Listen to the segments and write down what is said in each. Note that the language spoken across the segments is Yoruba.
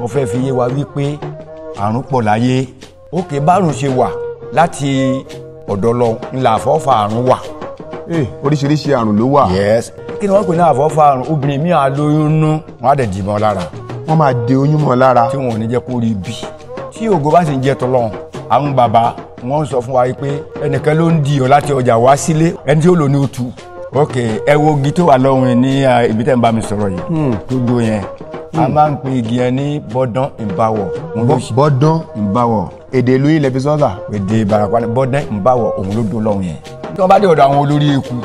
Wọ́n fẹ́ fi yé wa wípé àrùn pọ̀ láyé. Òkè bárùn ṣe wà láti ọ̀dọ̀ lọ ńlá àfọ́fà àrùn wà. Oríṣiríṣi àrùn ló wà. Yes. Kí ni wọ́n pè ní àfọ́fà àrùn? Obìnrin mi á lóyún nú, wọ́n á dẹ̀ dì mọ́ lára. Wọ́n máa de oyún mọ́ lára. Tí wọn ò ní jẹ́ kó rí bí. Tí ògo bá sì ń jẹ́ tọ́lọ́run, àwọn bàbá wọ́n ń sọ fún wa pé ẹnìkan ló ń di ọ̀ láti ọjà wá sílé, ẹni tí ó lò ní òtù. Ok, ẹ wo igi tó wà lọ́hùn ní ibi tẹ́ ń bá mi sọ̀rọ̀ yìí tó do yẹn. A máa ń pe igi yẹn ní bọ́dán ìbáwọ̀. Bọ́dán ìbáwọ̀. Èdè ìlú yìí lẹ fi sọ́sà. Èdè Ìbàràpá ni bọ́dán ìbáwọ̀, òun ló do lọ́hùn yẹn. Tí wọ́n bá dé ọ̀dọ̀ àwọn olórí eku,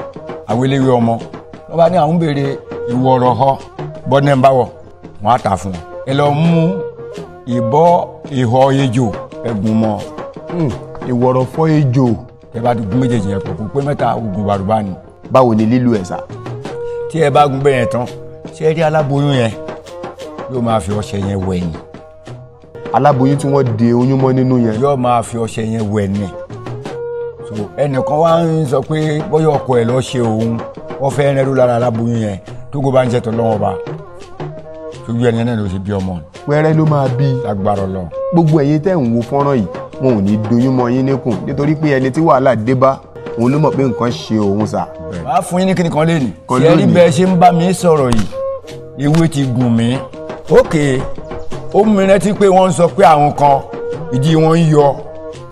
àwọn eléwé ọmọ, wọ́n bá ní àwọn béèrè ìwọ̀rọ̀ họ bọ́dán ìbáwọ̀, wọ́n á tà fún wọn. Ẹ lọ mú ìbọ́ ìhọ ejò ẹ̀gùn mọ́. Ìwọ̀rọ̀ fọ́ ejò. Ẹ bá gún méjèèjì yẹn pọ̀ kó pé mẹ́ta, oògùn bàrùbá ni. Báwo ni lílo ẹ̀ sà? Tí ẹ bá gún bẹ́ẹ̀ yẹn tán, ṣé ẹ rí aláboyún yẹn yóò máa fi ọṣẹ yẹn wẹ̀ ni. Aláboyún tí wọ́n de oyún mọ́ nínú yẹn. Yóò máa fi ọṣẹ yẹn wẹ̀ ni. So ẹnìkan wá ń sọ pé bóyá ọkọ ẹ̀ lọ ṣe òun, wọ́n fẹ́ rẹ́rú lára aláboyún yẹn tó kó bá ń jẹ́ tọ́lọ́wọ́ bá. Tójú ẹni náà ló ṣe bí ọmọ. Wẹ́rẹ́ ló máa bí. Lágbára Ọlọ́run. Gbogbo ẹ̀yin tẹ́ ń wo fọ́nrán yìí, wọn ò ní doyún mọ́ yín níkùn nítorí pé ẹni tí wàhálà dé bá òun ló mọ̀ pé nǹkan ṣe òun sà. Wàá fún yín ní kíni kan léèní. Ṣé ẹ rí bẹ́ẹ̀ ṣe ń bá mi sọ̀rọ̀ yìí, ewé ti gùn mí. Ókè, ó mú mi rántí pé wọ́n ń sọ pé àwọn kan ìdí wọn ń yọ.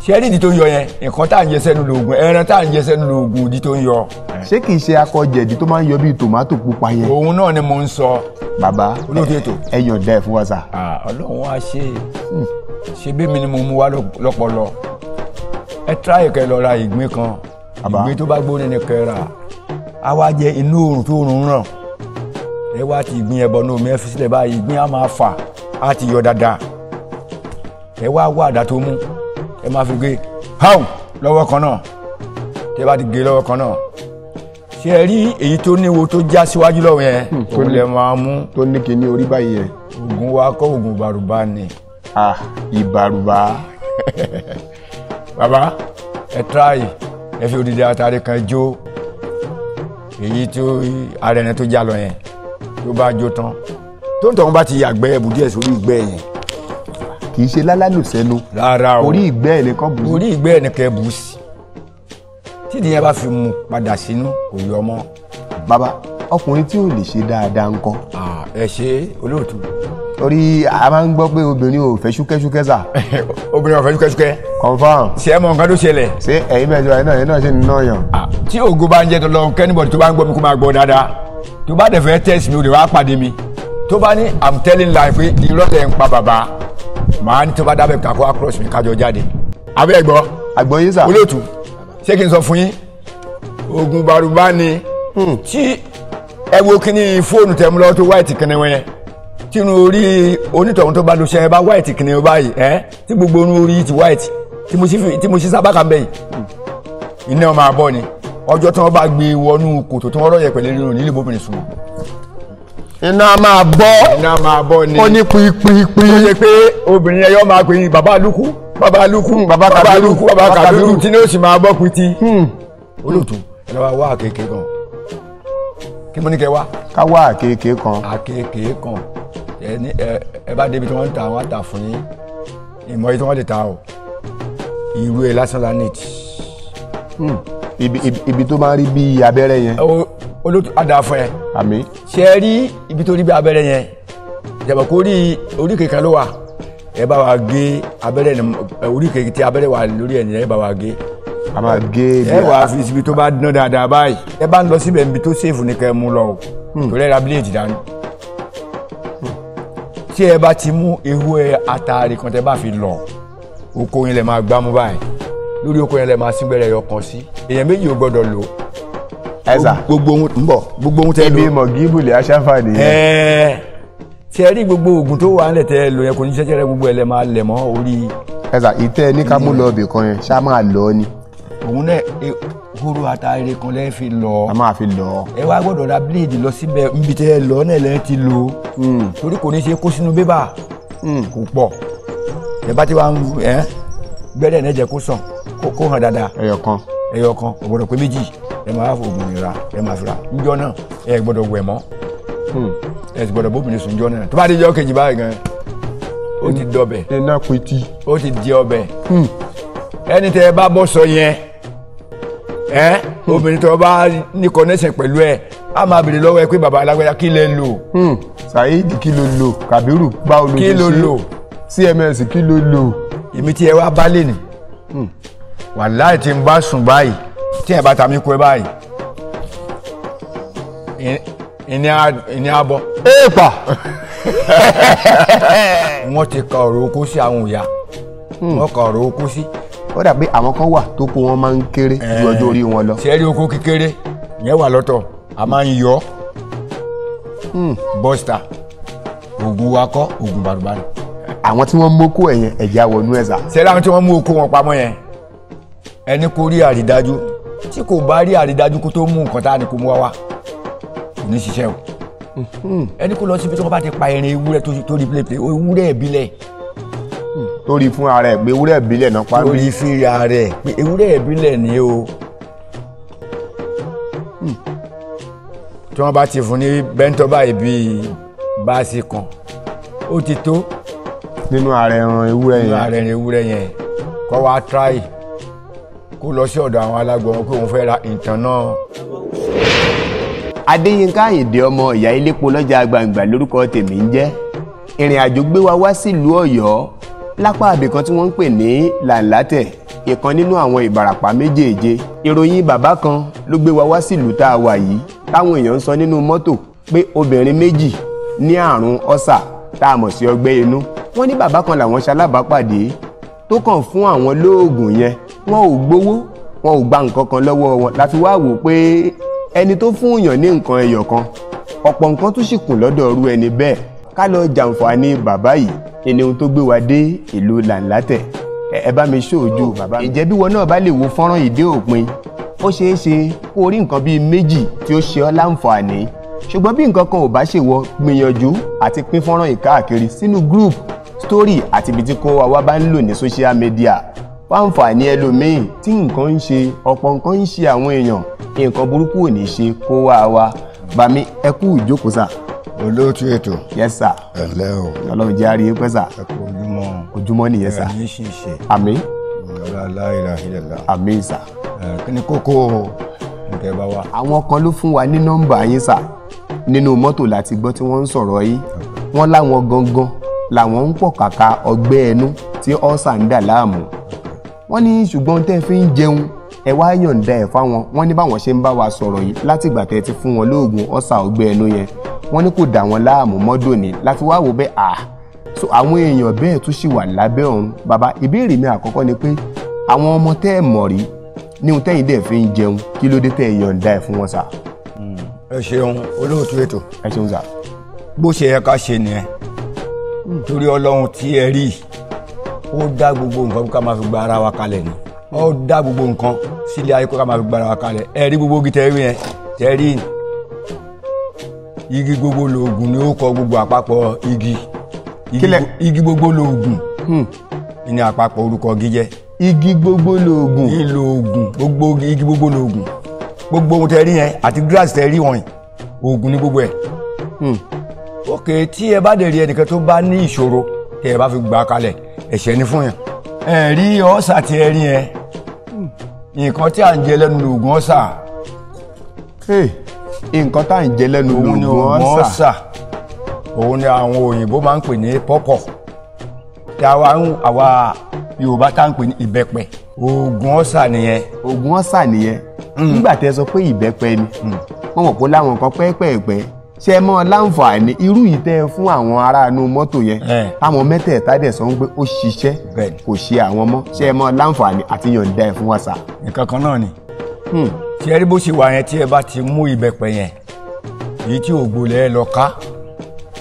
Ṣé ẹ rí ìdí tó ń yọ yẹn? Nǹkan tá à ń jẹ sẹ́nu lóògùn, ẹran tá à ń jẹ sẹ́nu lóògùn ìdí tó ń yọ. Ṣé kìí ṣe akọ jẹ̀dí tó máa ń yọ bíi tòmátò pupa yẹn? Òun náà ni mo ń sọ. Bàbá, olóòtú ètò, ẹ yọ̀ǹda ẹ̀ fún wa sà. Ọlọ́run á ṣe ṣe bí mi ni mo mú wá lọ́pọlọ. Ẹ tíráyè kẹ́ lọ ra ìgbín kan. Ìgbín tó bá gbóná ni kẹ́ rà. Á wá jẹ inú oòrùn tó oòrùn ràn. Ẹ wá ti ìgbín yẹn bọnú omi, ẹ fi sílẹ̀ báyìí, ìgbín á máa fà, á ti yọ dáadáa. Ẹ wá wá àdá tó mú, ẹ máa fi gé háù lọ́wọ́ kan náà. Tẹ́ bá ti gé lọ́wọ́ kan náà, ṣé ẹ rí èyí tó níwo tó já síwájú lọ́wọ́ yẹn, òun lẹ máa mú. Tó ní kinní orí báyìí yẹn. Oògùn wa kọ́, oògùn ìbàrùbá ni. Ìbàrùbá. Bàbá, ẹ tíráyì, ẹ fi odidi atare kan jó èyí tó ara ẹni tó já lọ yẹn. Tó bá jó tán, tó ń tọ̀hún bá ti yàgbẹ́, ẹ̀bù díẹ̀ sórí ìgbẹ́ yẹn. Kì í ṣe lálálò sẹ́nu. Rárá o. Orí ìgbẹ́ ẹ̀ nìkan bù sí. Orí ìgbẹ́ ẹ̀ nìkan bù sí. Tídìí yẹn bá fi mu padà sínú, kò yọ mọ́. Bàbá, ọkùnrin tí ò lè ṣe dáadáa ńkọ́? Ẹ ṣe olóòtú. Torí a máa ń gbọ́ pé obìnrin ò fẹ́ ṣúkẹ́ṣúkẹ́ sà. Obìnrin ò fẹ́ ṣúkẹ́ṣúkẹ́. Confirm. Ṣé ẹ mọ nǹkan tó ṣẹlẹ̀? Ṣé ẹ̀yin bẹ́ẹ̀ ṣe wà náà, ẹ̀yin náà ṣe ń ná yàn? Tí ògo bá ń jẹ́ tọ́lọ́run, kẹ́nìbọ̀dì tó bá ń gbọ́ mi kó máa gbọ́ dáadáa. Tó bá dẹ̀ fẹ́ tẹ̀sí mi, ò lè wá pàdé mi. Tó bá ní I'm telling lie pé irọ́ tẹ̀ ń pa bàbá, màá ní tó bá dábẹ́ kakó across mi kájọ jáde. Abẹ́ gbọ́. Àgbọ̀yé sà. Olóòtú, ṣé kí n sọ fún yín? Oògùn bàrùbá ni. Tí ẹ wo kíní fóònù tẹ̀ mú lọ́wọ́ tó white kíní wọn yẹn, tí inú orí onítọ̀hún tó bá lo ṣẹ́ bá white kíní wọn báyìí, ẹ́ tí gbogbo inú orí ti white tí mo ṣí sábà kan bẹ́yìí, iná máa bọ̀ ni. Ọjọ́ tí wọ́n bá gbé wọnú kòtò tí wọ́n rọ̀ yẹ pẹ̀lú nínú nílé bóbìnrin sùn. Iná máa bọ́. Iná máa bọ́ ni. Ó ní pípípí. Ó ṣe pé obìnrin yẹn yọ máa pè ní bàbá Lukú, bàbá Lukú, bàbá Lukú, bàbá Kàbírù, tí ní ó sì máa bọ́ pitì. Olóòtú, ẹ lọ́wọ́ wá àkekèé kan. Kí mo ní kẹ́ wá? Ká wá àkekèé kan. Àkekèé kan. Ẹ ní ẹ bá débi tí wọ́n ń ta, wọ́n á tà fún yín. Ìmọ̀ yìí tí wọ́n lè ta o. Irú ẹ lásán la need. Ibi tó máa ń rí bí abẹ́rẹ́ yẹn. Olóòtú, á dáa fún ẹ. Àmín. Ṣé ẹ rí ibi tó rí bí abẹ́rẹ́ yẹn? Ìjàmbá kó rí oríkèé kan ló wà. Ẹ bá wa gé abẹ́rẹ́ ní oríkèé tí abẹ́rẹ́ wà lórí ẹ̀ nìyẹn, ẹ bá wa gé. A máa gé. Ẹ wàá fi síbi tó bá dán dáadáa báyìí. Ẹ bá ń lọ síbẹ̀ níbi tó ṣèfù ní kẹ́ ẹ mú lọ o. Torí ẹ ra bíléèdì dání. Tí ẹ bá ti mú ewé atare kan tẹ bá fi lọ, oko yẹn lẹ máa gbámú báyìí. Lórí oko yẹn lẹ máa síngbẹ́rẹ́ ẹyọ kan sí. Èèyàn méjì ò gbọ́dọ̀ lò. Ẹ sà. Gbogbo ohun ń bọ̀, gbogbo ohun tẹ lò. Ibi mọ̀gíbùlì aṣáfà nìyẹn. Tí ẹ rí gbogbo oògùn tó wà nílẹ̀ tẹ lò yẹn kò ní ṣẹ́ṣẹ́rẹ́, gbogbo ẹ̀ lẹ máa lẹ̀ mọ́ orí. Ẹ sà, ìtẹ́ ní ká mú lọ ibì kan yẹn, ṣá máa lọ ni. Òun náà hóró atare kan lẹ́ fi lọ. A máa fi lọ. Ẹ wá gbọ́dọ̀ ra bíléèdì lọ síbẹ̀ níbi tẹ́ ẹ lọ náà lẹ́ ti lò. Torí kò ní ṣe kó sínú bébà. Kò pọ̀. Ẹ bá ti wá ń gbẹ́rẹ́ ẹ̀ jẹ́ kó sàn kó hàn dáadáa. Ẹyọ kan. Ẹyọ kan, kò gbọ́dọ̀ pé méjì. Ẹ máa fò oògùn ìra, ẹ máa fi ra. Níjọ́ náà ẹ gbọ́dọ̀ wẹ̀ mọ́. Ẹ sì gbọ́dọ̀ bóbìnrin sùn níjọ́ náà. Tó bá dé ijọ́ kejì báyìí gan, Ó ti dọbẹ̀. Iná pitì. Ó ti di ọbẹ̀. Ẹni tẹ́ ẹ bá bọ́ sọ yẹn, ẹ obìnrin tó bá ní connection pẹ̀lú ẹ, á máa béèrè lọ́wọ́ ẹ pé bàbá alágbèjà kí lẹ lò. Saheed kí ló lò, Kabiru báwo ló kí ló lò, CMS kí ló lò. Èmi tí ẹ wá bá lè ní wàláì tí n bá sùn báyìí, tí ẹ bá ta mí kú ẹ báyìí, ìní abọ́. Èèpà. Wọ́n ti ka ọ̀rọ̀ oko sí àwọn òyà, wọ́n ka ọ̀rọ̀ oko sí. Ó dà pé àwọn kan wà tó kó wọn máa ń kéré ju ọjọ́ orí wọn lọ. Ṣé rí oko kékeré yẹn wà lọ́tọ̀, a máa ń yọ bọ́sítà oògùn wakọ́ oògùn bàrùbàrù. Àwọn tí wọ́n mókó ẹ̀yẹn ẹ̀já wọnú ẹ̀sà. Ṣé láwọn tí wọ́n mú oko wọn pamọ́ yẹn, ẹni kò rí àrídájú, tí kò bá rí àrídájú kó tó mú nǹkan tá a ní kó mú wá wá kò ní ṣiṣẹ́ o. Ẹni kó lọ síbi tí wọ́n bá ti pa irin ewúrẹ́ tó rí pléplé ewúrẹ́ ìbílẹ̀. Tó rí fún ara ẹ̀ pé ewúrẹ́ ìbílẹ̀ náà pa mí. Tó rí fún ara ẹ̀ pé ewúrẹ́ ìbílẹ̀ ni o. Tí wọ́n bá ti fún ní bẹ́ńtọ́ báyìí bíi báàsì kan, ó ti tó. Nínú ara ẹran ewúrẹ́ yẹn. Nínú ara ẹran ewúrẹ́ yẹn, kó wá tíráì kó lọ sí ọ̀dọ̀ àwọn alágbọ̀n wọn pé òun fẹ́ ra ìtàn náà. Adéyínká Àyìndé ọmọ ìyá ilépo lọ́jà gbangba lórúkọ tèmi ń jẹ́. Ìrìn àjò gbé wa wá sílùú Ọ̀yọ́ lápá àbìkan tí wọ́n ń pè ní Làǹlátẹ̀, ìkan nínú àwọn Ìbàràpá méjèèje. Ìròyìn bàbá kan ló gbé wa wá sílùú tá a wà yìí, táwọn èèyàn ń sọ nínú mọ́tò pé obìnrin méjì ní àrùn ọ́sà tá a mọ̀ sí ọgbẹ́ inú. Wọ́n ní bàbá kan làwọn ṣalábàápàdé tó kàn fún àwọn lóògùn yẹn. Wọn ò gbowó, wọn ò gba nǹkan kan lọ́wọ́ wọn. La fi wá wò pé ẹni tó fún èèyàn ní nǹkan ẹyọ kan, ọ̀pọ̀ nǹkan tó sì kù lọ́dọ̀ ọrú ẹni bẹ́ẹ̀. Ká lọ jàǹfààní bàbá yìí ẹni ohun tó gbé wa dé ìlú Làǹlátẹ̀. Ẹ bá mi ṣòójú bàbá mi. Ǹjẹ́ bí wọn náà bá lè wo fọ́nrán yìí dé òpin, ó ṣeé ṣe kó o rí nǹkan bíi méjì tí ó ṣe ọ́ láǹfààní. Ṣùgbọ́n bí nǹkan kan ò bá ṣe wọ, gbìyànjú àti pín fọ́nrán yìí káàkiri sínú group, story àti ibi tí kó wa wá bá ń lò ní social media. Fáǹfààní ẹlòmíì tí nǹkan ń ṣe, ọ̀pọ̀ nǹkan ń ṣe àwọn èèyàn, nǹkan burúkú ò ní ṣe kó wá wa. Bàmí ẹ kú ìjókòó sà. Olóòtú ètò. Yes sir. Ẹ ǹlẹ́ o. Ọlọ́run jẹ́ àárí pẹ́ sà. Ẹ kú ojúmọ́. Ojúmọ́ nìyẹn sà. Ẹ ní ṣìṣe. Àmín. Ọlá aláìláìlá. Àmín sà. Kí ni kókó nǹkan bá wa. Àwọn kan ló fún wa ní nọ́mbà yín sà. Nínú mọ́tò láti gbọ́ tí wọ́n ń sọ̀rọ̀ yín. Wọ́n láwọn gangan làwọn ń pọ̀ kàkà ọgbẹ́ ẹnu tí ọ́sà ń dà láàmú. Wọ́n ní ṣùgbọ́n tẹ́ fi ń jẹun ẹ wá yọ̀ǹda ẹ̀ fáwọn. Wọ́n ní báwọn ṣe ń bá wa sọ̀rọ̀ yìí látìgbà tẹ́ ti fún wọn lóògùn ọ́sà ọgbẹ́ ẹnu yẹn, wọ́n ní kò dà wọ́n láàmú mọ́dọ̀ ní láti wá wò bẹ́ẹ̀. À so àwọn èèyàn bẹ́ẹ̀ tún ṣì wà lábẹ́ ọ̀run. Bàbá, ìbéèrè mi àkọ́kọ́ ni pé àwọn ọmọ tẹ́ ẹ̀ mọ̀ rí ní ohun tẹ́yìn dẹ̀ fi ń jẹun, kí ló dé tẹ́ ẹ yọ̀ǹda ẹ̀ fún wọn sà? Ẹ ṣeun olóòtú ètò. Ẹ ṣeun sà. Bó ṣe yẹ ká ṣe nìyẹn, torí Ọlọ́run tí ẹ rí ó dá gbogbo nǹkan ká máa fi gba ara wa kalẹ̀ ni. Ó dá gbogbo nǹkan sílé ayé kó ká máa fi gba ara wa kalẹ̀. Ẹ rí gbogbo igi tẹ́ rí yẹn, tẹ́ rí igi gbogbo lóògùn ni ó kọ gbogbo àpapọ̀ igi. Igi gbogbo lóògùn ní àpapọ̀ orúkọ igi jẹ́. Igi gbogbo lóògùn. Ìlòògùn gbogbo igi gbogbo lóògùn. Gbogbo ohun tẹ́ rí yẹn àti grass tẹ́ rí wọ̀nyí, oògùn ní gbogbo ẹ̀. Ok, tí ẹ bá dẹ̀ rí ẹnìkan tó bá ní ìṣòro tẹ́ ẹ bá fi gbà kalẹ̀, ẹ̀ṣẹ̀ ni fún yẹn. Ẹ rí ọ̀sà tí ẹ rí yẹn, nǹkan tí à ń jẹ lẹ́nu lóògùn ọ̀sà. Nǹkan tá à ń jẹ lẹ́nu lóògùn ọ̀sà. Òun ni àwọn òyìnbó máa ń pè ní pọ́pọ̀, tí àwa Yorùbá tá à ń pè ní ìbẹ́pẹ. Oògùn ọ̀sà nìyẹn. Oògùn ọ̀sà nìyẹn. Nígbà tẹ́ sọ pé ìbẹ́pẹ ni, wọ́n mọ̀ pé láwọn nǹkan pẹ́ẹ́pẹ́ẹ̀pẹ́ ṣe mọ́ láǹfààní irú yìí tẹ́ fún àwọn ará inú mọ́tò yẹn, táwọn mẹ́tẹ̀ẹ̀ta dẹ̀ sọ pé ó ṣiṣẹ́ kò ṣe àwọn mọ́, ṣe mọ́ láǹfààní àti yọ̀ǹda ẹ̀ fún wa sà. Nǹkan kan náà ni. Tí ẹ rí bó ṣe wà yẹn, tí ẹ bá ti mú ìbẹ́pẹ yẹn, èyí tí ògbó lẹ lọ ká.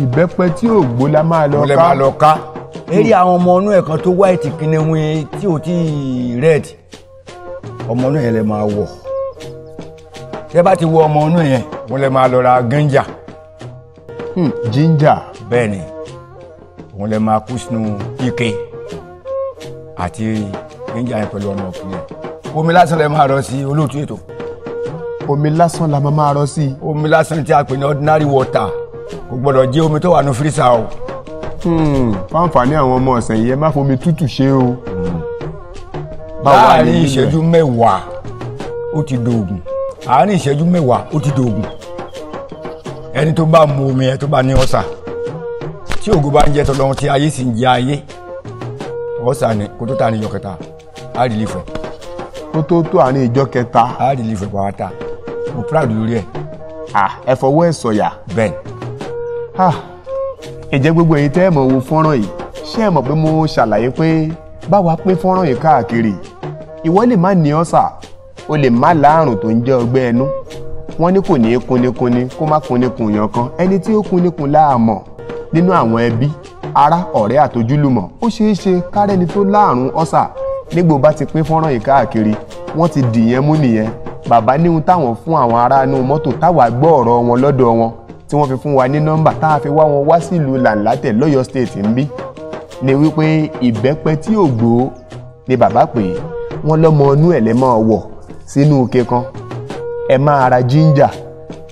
Ìbẹ́pẹ tí ògbó la máa lọ ká. Lẹ máa lọ ká. Ẹ rí àwọn ọmọ inú ẹ̀ kan tó white kìnìún tí ò tí red, ọmọ inú yẹn lẹ máa wọ̀. Tẹ́ bá ti wọ ọmọ inú yẹn, wọ́n lẹ máa lọ ra gánjà. Ginger. Bẹ́ẹ̀ ni, òun lẹ máa kú sínú ike àti ginger yẹn pẹ̀lú ọmọ ọkùnrin yẹn. Omi lásán lẹ máa rọ sí olóòtú ètò. Omi lásán la máa rọ sí. Omi lásán tí a pè ní ordinary water, kò gbọdọ̀ jẹ́ omi tó wà ní fírísà o. Fáǹfààní àwọn ọmọ ọ̀sẹ̀ yìí, ẹ má fomi tútù ṣe o. Láàárín ìṣẹ́jú 10 ó ti dògùn. Àárín ìṣẹ́jú 10 ó ti dògùn. Ẹni tó bá mu omi ẹ tó bá ní ọ̀sà, tí ògo bá ń jẹ tọlọ́run tí ayé sì ń jẹ ayé, ọ̀sà ni kó tó ta ní ìjọ kẹta, á rí lífẹ̀. Kó tó tó àárín ìjọ kẹta, á rí lífẹ̀ pàápàá. Mo proud lórí ẹ̀. Ẹ fọwọ́ ẹ̀ sọ̀yà. Bẹ́ẹ̀. Ǹjẹ́ gbogbo ẹ̀yin tẹ́ ẹ̀ mọ̀ wo fọ́nrán yìí, ṣé ẹ mọ̀ pé mo ṣàlàyé pé báwa pín fọ́nrán yìí káàkiri, ìwọ lè má ní ọ̀sà, o lè má láàrùn tó ń jẹ́ ọgbẹ́ ẹnu. Wọ́n ní kò ní í kunnikunni kó má kunnikun yàn kan, ẹni tí ó kunnikun láàmọ̀ nínú àwọn ẹbí, ará, ọ̀rẹ́ àtojúlùmọ̀. Ó ṣeé ṣe kárẹ́ni tó láàrùn ọ̀sà. Nígbò bá ti pín fọ́nrán yìí káàkiri, wọ́n ti dìyẹn mú nìyẹn. Bàbá níhun táwọn fún àwọn ará inú mọ́tò táwa gbọ́ ọ̀rọ̀ wọn lọ́dọ̀ wọn, tí wọ́n fi fún wa ní nọ́mbà tá a fi wá wọn wá sílùú Làǹlátẹ̀ lọ́yọ̀ state ń bí, ni wípé ìbẹ́pẹ tí ò gbó ni bàbá pè é. Wọ́n lọ́mọ inú ẹ̀ lẹ́ máa wọ̀ sínú ike kan, ẹ máa ra jíńjà,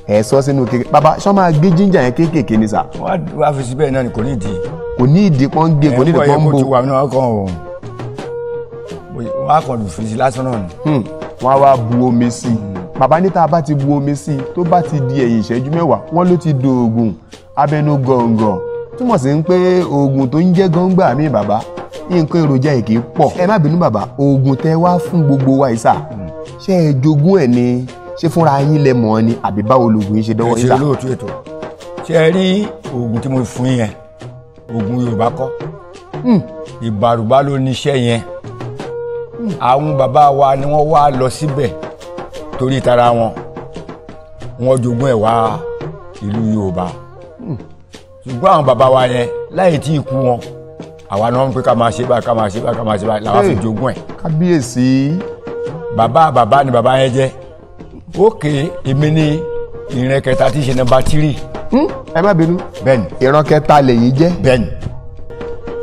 ẹ sọ sínú ike. Bàbá, ṣọ́ máa gé jíńjà yẹn kéékèèké ni sà? Wọ́n á fi síbẹ̀ náà ni, kò ní ìdí. Kò ní ìdí pọ́n gé, kò ní ìdí pọ́n bò. Wọ́n á kàn fi sí lásán náà ni. Wọ́n á wá bu omi sí i. Bàbá ní tá a bá ti bu omi sí i, tó bá ti di ẹ̀yìn ìṣẹ́jú 10, wọ́n ló ti dòògùn abẹnú gọ̀ǹgọ̀. Túmọ̀ sí pé oògùn tó ń jẹ́ gọ́ngbà mi bàbá, nǹkan èròjà ẹ̀ kì í pọ̀. Ẹ má bínú bàbá, oògùn tẹ wá fún gbogbo wa yìí sà, ṣé ẹ jogún ẹ̀ ni, ṣé fúnra yín lẹ mọ̀ ni, àbí báwo lògùn yín ṣe dọ́wọ́ yín sà? Ẹ ṣe olóòtú ètò. Ṣé ẹ rí oògùn tí mo fún yẹn, oògùn Yorùbá kọ́. Ìbàrùbá ló ní iṣẹ́ yẹn. Àwọn bàbá wa ni wọ́n wá lọ síbẹ̀ torí tara wọn, wọ́n jogún ẹ̀ wá ìlú Yorùbá. Ṣùgbọ́n àwọn bàbá wa yẹn láì tí ì kú wọn, àwa náà ń pè ká máa ṣe báyìí, ká máa ṣe báyìí, ká máa ṣe báyìí, làwa fi jogún ẹ̀. Kábíyèsí. Bàbá bàbá ni bàbá yẹn jẹ́. Ókè, èmi ni ìran kẹta tí í ṣe nọ́mbà 3. Ẹ má bínú. Bẹ́ẹ̀ni. Ìran kẹta lèyí jẹ́. Bẹ́ẹ̀ni.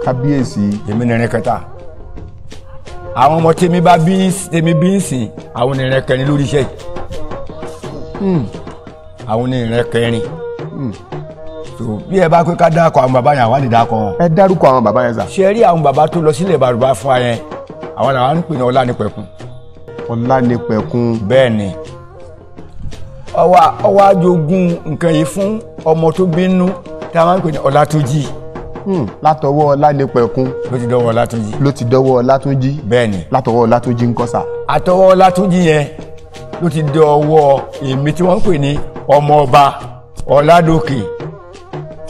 Kábíyèsí. Èmi ni ìran kẹta. Àwọn ọmọ tèmi bá bí tèmi bí ń sìn, àwọn ni ìran kẹrin lórí iṣẹ́ yìí. Àwọn ni ìran kẹrin. Bí ẹ bá pé ká dákọ àwọn bàbá yẹn, àwa lè dákọ wọn. Ẹ dárúkọ àwọn bàbá yẹn sà. Ṣé rí àwọn bàbá tó lọ sílẹ̀ Bàrùbá fún wa yẹn, àwọn làwọn ń pè ní Ọlánìpẹ̀kun. Ọlánìpẹ̀kun. Bẹ́ẹ̀ ni. Ọwọ́ ajogún nǹkan yìí fún ọmọ tó bínú tí a máa ń pè ní Ọlátúnjí. Látọwọ́ Ọlánìpẹ̀kun. Ló ti dọ́wọ́ Ọlátúnjí. Ló ti dọ́wọ́ Ọlátúnjí. Bẹ́ẹ̀ ni. Látọwọ́ Ọlátúnjí ńkọ́ sà. Àtọwọ́ Ọlátúnjí yẹn ló ti dọ́wọ́ èmi tí wọ́n ń pè ní ọmọ ọba Ọládòkè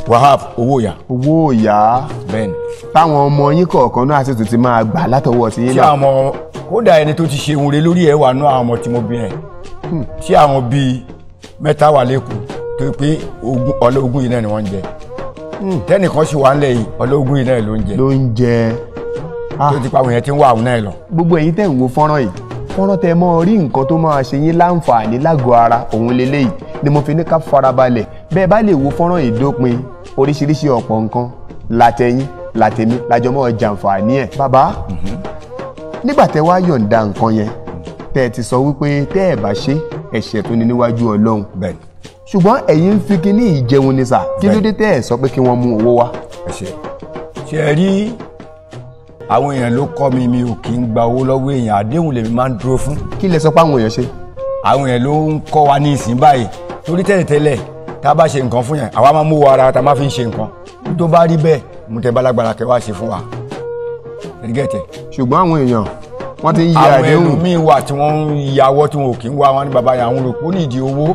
Wahab Owóyà. Owóyà. Bẹ́ẹ̀ni. Táwọn ọmọ yín kọ̀ọ̀kan náà sì tún ti máa gbà látọwọ́ ti yín náà. Tí àwọn ọmọ, kódà ẹni tó ti ṣe ohun rere lórí ẹ̀ wà nú àwọn ọmọ tí mo bí yẹn. Tí àwọn bíi 3 wà lẹ́kọ̀ọ́ tó pé ọlọ́ọ̀gùn yìí náà ni wọ́n ń jẹ. Tẹ́nìkan sì wà ńlẹ̀ yìí, ọlọ́ọ̀gùn yìí náà ló ń jẹ. Ló ń jẹ. Tó ti pa àwọn yẹn tí ń wá àwọn náà lọ. Gbogbo ẹ̀yin tẹ́ ń wo fọ́nrán yìí, fọ́nrán tẹ́ mọ́ rí nǹkan tó máa ṣe yín láǹfààní lágọ̀ọ́ ara òun leléyìí ni mo fi ní ká farabalẹ̀. Bẹ́ẹ̀ bá lè wo fọ́nrán yìí dópin, oríṣiríṣi ọ̀pọ̀ nǹkan látẹ̀yìn látẹ̀mí lájọmọ́ jàǹfààní ẹ̀. Bàbá, nígbà tẹ́ wá yọ̀ǹda nǹkan yẹn, tẹ́ ẹ ti sọ wípé tẹ́ ẹ bá ṣe ẹ̀ṣẹ̀ tó ní níwájú Ọlọ́run. Bẹ́ẹ̀ni. Ṣùgbọ́n ẹ̀yin ń fi kíní ìjẹun ni sà, kí ló dé tẹ́ ẹ sọ pé kí wọ́n mú owó wá? Ẹ ṣe. Ṣé ẹ rí àwọn èèyàn ló kọ́ mi, mi ò kí ń gba owó lọ́wọ́ èèyàn, àdéhùn lèmi máa ń dúró fún. Kí lẹ sọ pé àwọn èèyàn ṣe? Àwọn èèyàn ló ń kọ́ wa ní ìsìn báyìí, torí tẹ́lẹ̀tẹ́lẹ̀ tá a bá ṣe nǹkan fún yẹn, àwa máa mú wa ara tá a máa fi ń ṣe nǹkan. Tó bá rí bẹ́ẹ̀, mo tẹ bálágbára kẹ wá ṣe fún wa. Ẹ̀rígẹ̀tẹ̀. Ṣùgbọ́n àwọn èèyàn wọ́n ti ń yí àdéhùn. Àwọn ẹlòmíín wà tí wọ́n ń yàwọ́ tí wọn ò kí ń wá wọn ní bàbá yẹn, àwọn òròpó ní ìdí owó.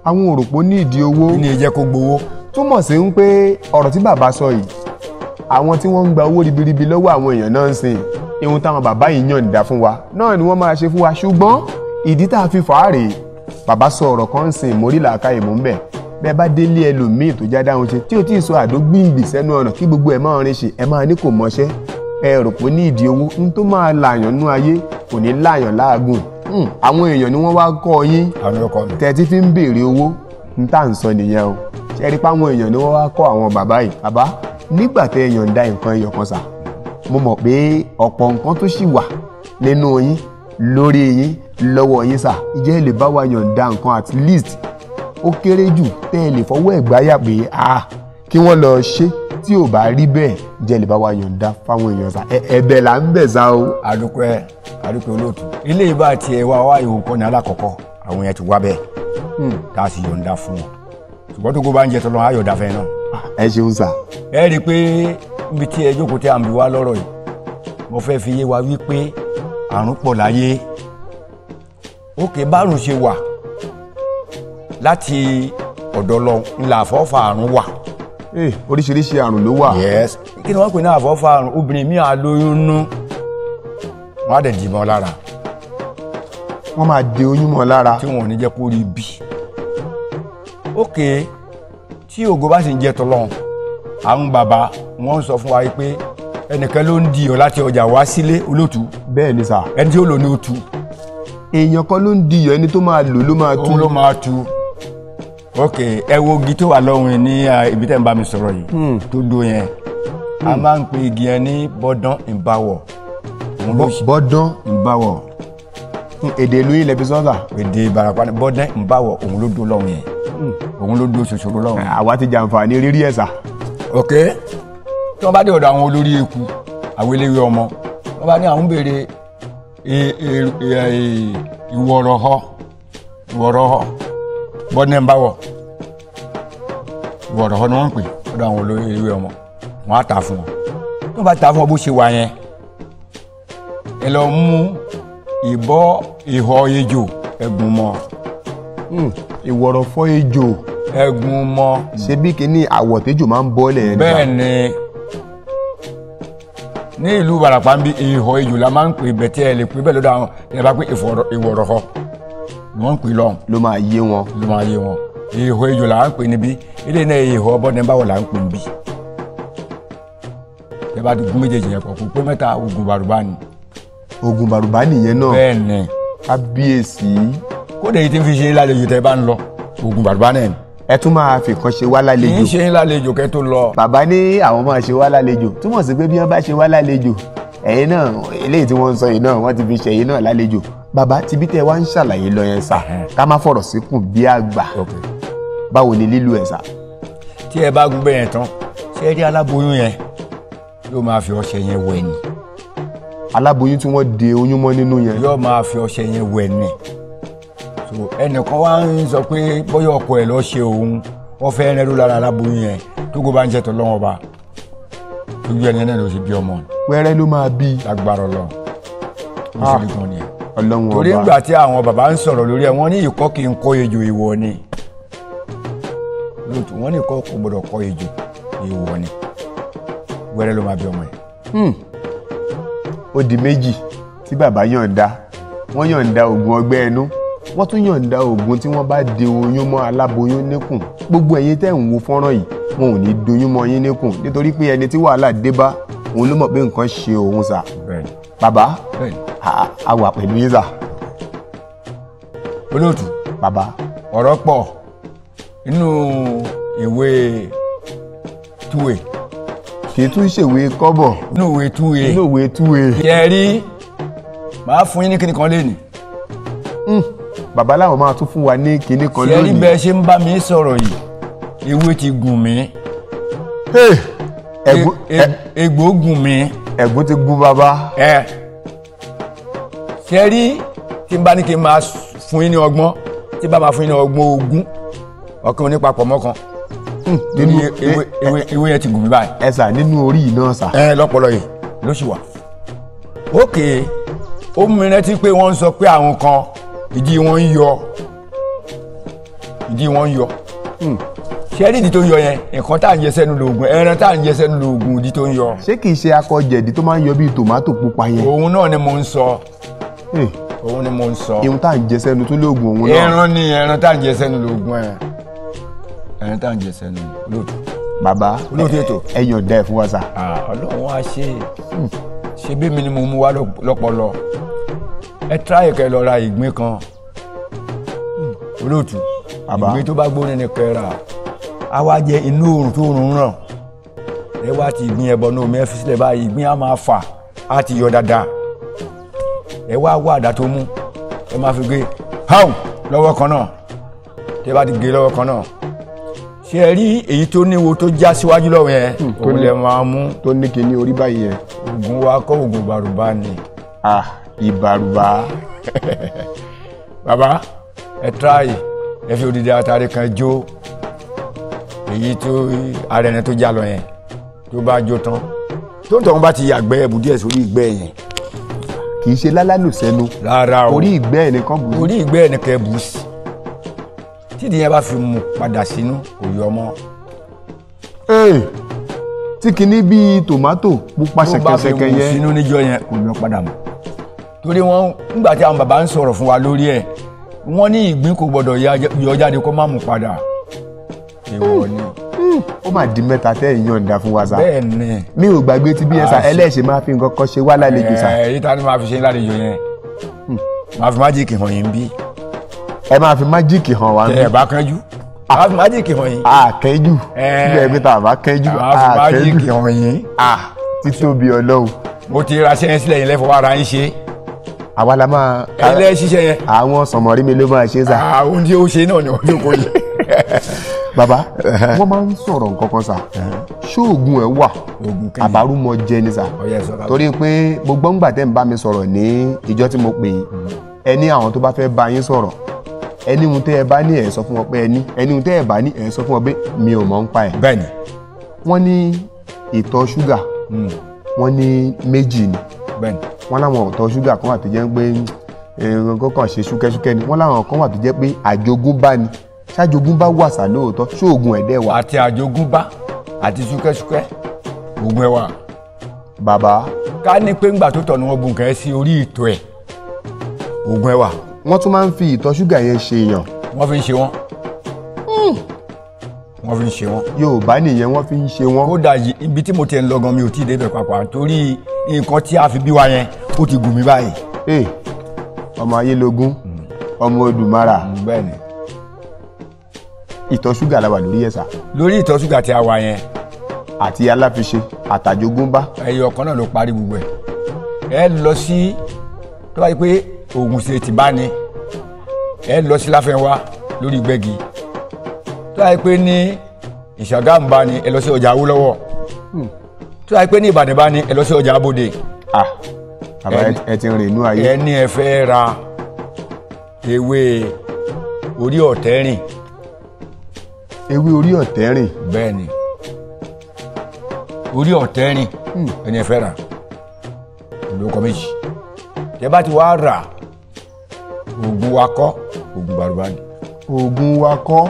Àwọn òròpó ní ìdí owó. Kí ni ẹ jẹ́ kó gbowó? Túmọ̀ sí ń pé ọ̀rọ̀ tí bàbá sọ yìí, àwọn tí wọ́n ń gba owó ribiribi lọ́wọ́ àwọn èèyàn náà ń sìn, ihun táwọn bàbá yìí yànda fún wa náà ni wọ́n máa ṣe fún wa. Ṣùgbọ́n ìdí tá a fi fà á rèé, bàbá sọ ọ̀rọ̀ kan ń sìn mórí làákàyè mú bẹ̀. Bẹ́ẹ̀ bá délé ẹlòmíì tó já dáhùn ṣe tí ò tí ì sọ àdó gbìngbì sẹ́nu ọ̀nà kí gbogbo ẹ̀ máa rin ṣe, ẹ máa ní kò mọṣẹ́, ẹ rò pé ní ìdí owó ń tó máa làyàn nú ayé kò ní làyàn láàgùn. Àwọn èèyàn ni wọ́n wá kọ́ yín tẹ́tí fi ń béèrè owó ń tà ń sọ nìyẹn o. Ṣe rí pé àwọn èèyàn ni wọ́n wá kọ́ àwọn bàbá yìí. Bàbá, nígbà tẹ́ ẹ yọ̀ǹda nǹkan ẹyọ kan sà, mo mọ̀ pé ọ̀pọ̀ nǹkan tó ṣì wà nínú yín, lórí yín, lọ́wọ́ yín sà, ìjẹ́ ẹ lè bá wa yọ̀ǹda nǹkan at least ó kéré jù tẹ́ ẹ lè fọwọ́ ẹ̀ gbáyà pé kí wọ́n lọ ṣe Tí ò bá rí bẹ́ẹ̀, jẹ́ lè bá wa yọ̀ǹda fáwọn èèyàn sá. Ẹ̀bẹ̀ là ń bẹ̀ sá o. Adúpẹ́, adúpẹ́ olóòtú. Ilé ìbá tiẹ̀ wá wá ìhòòhò kan ní alákọ̀ọ́kọ́, àwọn yẹn ti wá bẹ́ẹ̀ tá a sì yọ̀ǹda fún wọn. Ṣùgbọ́n tó kó bá ń jẹ tọ́lọ́, á yọ̀ǹda fẹ́ náà. Ẹ ṣeun sá. Ẹ rí i pé níbi tí ẹ jókòó tí à ń bi wá lọ́rọ̀ yìí, mo fẹ́ fi yé wa wípé àrùn pọ̀ láyé. Òkè bárùn ṣe wà láti ọ̀dọ̀ lọ ńlá àfọ́fà àrùn wà. Oríṣiríṣi àrùn ló wà. Yes. Kí ni wọ́n pè ní àfọ́fà àrùn? Obìnrin mi á lóyún nú, wọ́n á dẹ̀ dì mọ́ lára. Wọ́n máa de oyún mọ́ lára. Tí wọn ò ní jẹ́ kó rí bí. Òkè tí ògo bá sì ń jẹ tọ́lọ́run, àwọn bàbá wọ́n ń sọ fún wa pé ẹnìkan ló ń di ọ̀ láti ọjà wá sílé olóòtú. Bẹ́ẹ̀ ni sà. Ẹni tí ó lò ní ó tu. Èèyàn kan ló ń di ọ̀, ẹni tó máa lò ló máa tú. Òun ló máa tú. Ok, ẹ wo igi tó wà lọ́hùn ní ibi tẹ́ ń bá mi sọ̀rọ̀ yìí tó do yẹn. A máa ń pe igi yẹn ní bọ́dán ìbáwọ̀. Bọ́dán ìbáwọ̀. Èdè ìlú ilẹ̀ fi sọ́sà. Èdè Ìbàràpá ni bọ́dán ìbáwọ̀, òun ló do lọ́hùn yẹn. Òun ló do ṣòṣòro lọ́hùn. Àwa ti jàǹfààní rírí ẹ̀ sà. Ok, tí wọ́n bá dé ọ̀dọ̀ àwọn olórí eku, àwọn eléwé ọmọ, wọ́n bá ní àwọn béèrè ìwọ̀rọ̀họ́, ìwọ̀rọ̀họ́, bọ́dán ìbáwọ̀, ìwọ̀rọ̀họ́ ni wọ́n ń pè ọ̀dọ̀ àwọn olórí eléwé ọmọ, wọ́n á tà fún wọn. Tí wọ́n bá tà fún wọn bó ṣe wà yẹn, ẹ lọ mú ìbọ́ ìhọ́ ejò ẹ̀gún mọ́. Ìwọ̀rọ̀fọ́ ejò ẹ̀gún mọ́. Ṣé bí kíní àwọ̀ tẹ́jò máa ń bọ́lẹ̀ yẹn? Bẹ́ẹ̀ ni, ní ìlú Ìbàràpá ń bí ìhọ́ ejò la máa ń pè bẹ́ẹ̀ tí ẹ lè pè bẹ́ẹ̀ lọ́dọ̀ àwọn ẹ bá pé ìwọ̀rọ̀fọ́ ni wọ́n ń pè lọ́hùn. Ló máa yé wọn. Ló máa yé wọn. Ìhọ́ ejò là ń pè níbí, ilé náà ìhọ́ bọ́dẹ̀ báwọ̀ là ń pè níbí. Ẹ bá ti gún méjèèjì yẹn pọ̀ kó pé mẹ́ta, oògùn bàrùbá ni. Oògùn bàrùbá nìyẹn náà. Bẹ́ẹ̀ ni. Kábíyèsí. Kódà èyí tí ń fi ṣe lálejò tẹ́ bá ń lọ, oògùn bàrùbá náà ni. Ẹ tún máa fi kan ṣe wá lálejò. Kì í ṣe lálejò kẹ́ tó lọ. Bàbá ní àwọn máa ṣe wá lálejò, túmọ̀ sí pé bí wọ́n bá ṣe wá lálejò, ẹ̀yin náà eléyìí tí wọ́n ń sọ yìí náà wọ́n ti fi ṣe ẹ̀yin náà lálejò. Bàbá tibí tẹ́ wá ń ṣàlàyé lọ yẹn sà, ká má fọ̀rọ̀ síkùn bí àgbà. Báwo ni lílo ẹ̀ sà? Tí ẹ bá gún bẹ́ẹ̀ yẹn tán, ṣé rí aláboyún yẹn yóò máa fi ọṣẹ yẹn wẹ̀ ni. Aláboyún tí wọ́n de oyún mọ́ nínú yẹn. Yóò máa fi ọṣẹ yẹn wẹ̀ ni. So ẹnìkan wá ń sọ pé bóyá ọkọ ẹ̀ lọ ṣe òun, wọ́n fẹ́ rẹ́rú lára aláboyún yẹn tó kó bá ń jẹ́tọ̀ lọ́wọ́ bá tójú ẹni náà ló ṣe bí ọmọ. Wẹ́rẹ́ ló máa bí. Lágbára Ọlọ́run. Ó ṣe rí gan ni. Ọlọ́run ọba. Torí ńgbà tí àwọn bàbá ń sọ̀rọ̀ lórí ẹ̀, wọ́n ní ìkọ́ kì í kọ́ ejò ìwọ ni. Lóòtú wọ́n ní ìkọ́ kò gbọ́dọ̀ kọ́ ejò ìwọ ni. Wẹ́rẹ́ ló máa bí ọmọ yẹn. Ó di méjì tí bàbá yọ̀ǹda. Wọ́n yọ̀ǹda oògùn ọgbẹ́ ẹnu, wọ́n tún yọ̀ǹda oògùn tí wọ́n bá de oyún mọ́ aláboyún níkùn. Gbogbo ẹ̀yin tẹ́ ń wo fọ́nrán yìí, wọn ò ní doyún mọ́ yín níkùn, nítorí pé ẹni tí wàhálà dé bá òun ló mọ̀ pé nǹkan ṣe òun sà. Bàbá a wà pẹ̀lú yín sà. Olóòtú. Bàbá. Ọ̀rọ̀ pọ̀ nínú ìwé túwèé. Kì í tún ṣèwé kọ́bọ̀. Nínú ìwé túwèé. Nínú ìwé túwèé. Kí ẹ rí, màá fún yín ní kíni kan lénìí. Bàbá làwọn máa tún fún wa ní kinní kan lónìí. Ṣé rí bẹ́ẹ̀ ṣe ń bá mi sọ̀rọ̀ yìí, ewé ti gùn mí. Egbò gùn mí. Ẹ̀gún ti gún bàbá. Ẹ ṣe rí tí n bá ní kí n máa fún yín ní ọgbọ́n, tí bá máa fún yín ní ọgbọ́n ogún, ọ̀kan onípapọ̀ mọ́kan. Nínú ewé yẹn ti gùn mí báyìí. Ẹ sà, nínú orí yìí náà sà. Ẹ lọ́pọlọ yìí ló sì wà. Ókè, ó mú mi rántí pé wọ́n ń sọ pé àwọn kan ìdí wọn ń yọ, ìdí wọn ń yọ. Ṣé rí ìdí tó ń yọ yẹn? Nǹkan tá à ń jẹ sẹ́nu lóògùn, ẹran tá à ń jẹ sẹ́nu lóògùn, ìdí tó ń yọ. Ṣé kìí ṣe akọ jẹ̀dí tó máa ń yọ bíi tòmátò pupa yẹn? Òun náà ni mo ń sọ. Òun ni mo ń sọ. Ihun tá à ń jẹ sẹ́nu tó lóògùn òun náà. Ẹran ni ẹran tá à ń jẹ sẹ́nu lóògùn ẹ̀. Ẹran tá à ń jẹ sẹ́nu olóòtú. Bàbá olóòtú ètò. Ẹ yọ̀ǹda ẹ̀ fún wa sà. Ọlọ́run á ṣe ṣe bí mi ni mo mú wá lọ́pọlọ. Ẹ tíráyè kẹ́ lọ ra ìgbín kan. Olóòtú. Ìgbín tó bá gbóná ni kẹ́ rà. A wá jẹ inú oòrùn tó oòrùn ràn. Ẹ wá ti ìgbín ẹbọ náà omi ẹ fi sílẹ̀ báyìí, ìgbín á máa fà á ti yọ dáadáa. Ẹ wá wá àdá tó mú, ẹ máa fi gé háù lọ́wọ́ kan náà. Tẹ́ bá ti gé lọ́wọ́ kan náà, Ṣé ẹ rí èyí tó níwo tó já síwájú lọ́wọ́ yẹn, òun lè máa mú. Tó ní kinní orí báyìí yẹn. Oògùn wa kọ́, oògùn ìbàrùbá ni. Ah, ìbàrùbá. Bàbá, ẹ tíráyì, ẹ fi odidi atare kan jó èyí tó ara ẹni tó já lọ yẹn. Tó bá jó tán, tó ń tọ̀hún bá ti yàgbẹ́, ẹ̀bù díẹ̀ sórí ìgbẹ́ yẹn. Kì í ṣe lálálù sẹ́nu. Rárá o. Orí ìgbẹ́ ẹ̀ nìkan bù sí. Orí ìgbẹ́ ẹ̀ nìkan bù sí. Tídìí yẹn bá fi mú padà sínú, kò yọ mọ́. Ee, tí kinní bíi tòmátò pupa Tó bá fi ṣẹ̀kẹ̀ṣẹ̀kẹ̀ mú yẹn. sínú níjọ́ yẹn, kò yọ padà mọ́. Torí wọ́n nígbà tí àwọn bàbá ń sọ̀rọ̀ fún wa lórí ẹ̀, wọ́n ní ìgbín kò gbọ́dọ̀ yọ jáde kó má mú padà. Èèwọ̀ ni. Ó mà di mẹ́ta tẹ́ ẹ̀ yọ̀ǹda fún wa sá. Bẹ́ẹ̀ ni. Mi ò gbàgbé ti bí ẹ sá, Ah, ẹlẹ́ṣẹ̀ máa fi nǹkan kan ṣe wá lálejò sá. Ẹ èyí ta ni máa fi ṣe lálejò yẹn, máa fi májíìkì hàn yín bí. Ẹ máa fi májíìkì hàn wá. Tẹ ẹ bá kánjú, máa fi májíìkì hàn yín. Àkẹ́jù. Ẹ. Síbẹ̀ pé tá a bá kẹ́jù. Máa fi májíìkì hàn yín. Ah, títóbi Ọlọ́run. Mo ti ra sẹ́yìn sílẹ̀ yín lẹ́fọ̀ọ́ ara yín ṣe. Àwa la máa. Ẹ̀yin lẹ́ ṣiṣẹ́ yẹn. Àwọn sọ̀mọ̀rí mi ló máa ṣe sá. Àwọn tí ó ṣe náà ni wọ́n jókòó yìí. Bàbá, wọ́n máa ń sọ̀rọ̀ nǹkan kan sá. Ṣóògùn ẹ̀ wà? Oògùn kí ni? Àbárúmọ jẹ ni sá. Ọyẹ sọ ká. Torí pé gbogbo ńgbà tẹ́ ń bá mi sọ̀rọ̀ ní ìjọ tí mo pè yín, ẹ ní àwọn tó bá fẹ́ bá yín sọ̀rọ̀, ẹ ní ohun tẹ́ ẹ bá ní ẹ̀ sọ fún wọn pé ẹ ní, ẹ ní ohun tẹ́ ẹ bá ní ẹ̀ sọ fún wọn pé mi ò mọ̀ ń pa ẹ̀. Bẹ́ẹ̀ ni. Wọ́n ní ìtọ̀ ṣúgà, wọ́n ní méjì ni. Bẹ́ẹ̀ ni. Wọ́n láwọn ìtọ̀ ṣúgà kan wà tó jẹ́ pé nǹkan kan ṣe ṣúkẹ́ṣúkẹ́ ni, wọ́n láwọn kan wà tó jẹ́ pé àjogúnbá ni. Ṣájogúnbá wà sá lóòótọ́? Ṣóògùn ẹ̀dẹ̀ wà? Àti àjogúnbá àti ṣúkẹ́ṣúkẹ́, oògùn ẹ̀ wà. Bàbá. Ká ní pé ńgbà tó tọ̀ ni wọ́n bu nǹkan ẹ̀ sí orí ìtọ̀ ẹ̀, oògùn ẹ̀ wà. Wọ́n tún máa ń fi ìtọ̀ ṣúgà yẹn ṣe èèyàn. Wọ́n fi ń ṣe wọ́n, wọ́n fi ń ṣe wọ́n. Yorùbá nìyẹn, wọ́n fi ń ṣe wọ́n. Kódà yìí, ibi tí mo ti ń lọ gan, mi ò tí ì débẹ̀ pàápàá, torí nǹkan tí a fi bí wa yẹn, ó ti gùn mí báyìí. Ee, ọmọ ayélogún, ọmọ Odùmarà. Bẹ́ẹ̀ ni. Ìtọ̀ ṣúgà la wà lórí ẹ̀ sà. Lórí ìtọ̀ ṣúgà tí a wà yẹn. Àti aláfiṣe àtàjogúnbá. Ẹyọ kan náà ló parí gbogbo ẹ̀. Ẹ lọ sí, tó bá yẹ pé Ògùn ṣe ti bá ní, ẹ lọ sí Láfẹ́nwá lórí Gbẹ́gi. Tó bá yẹ pé ní Ìṣàgámù bá ní, ẹ lọ sí ọjà Awólọ́wọ̀. Tó bá yẹ pé ní Ìbàdàn bá ní, ẹ lọ sí ọjà Abódè. Ah, bàbá, ẹ ti rìn inú ayé. Ẹ ní ẹ fẹ́ ra ewé orí ọ̀tẹ́rìn. Ewé orí ọ̀tẹ́rìn. Bẹ́ẹ̀ ni, orí ọ̀tẹ́rìn ẹni ẹ fẹ́ rà lóko méjì. Tẹ bá ti wá rà, oògùn wa kọ́, oògùn bàrùbá ni. Oògùn wa kọ́.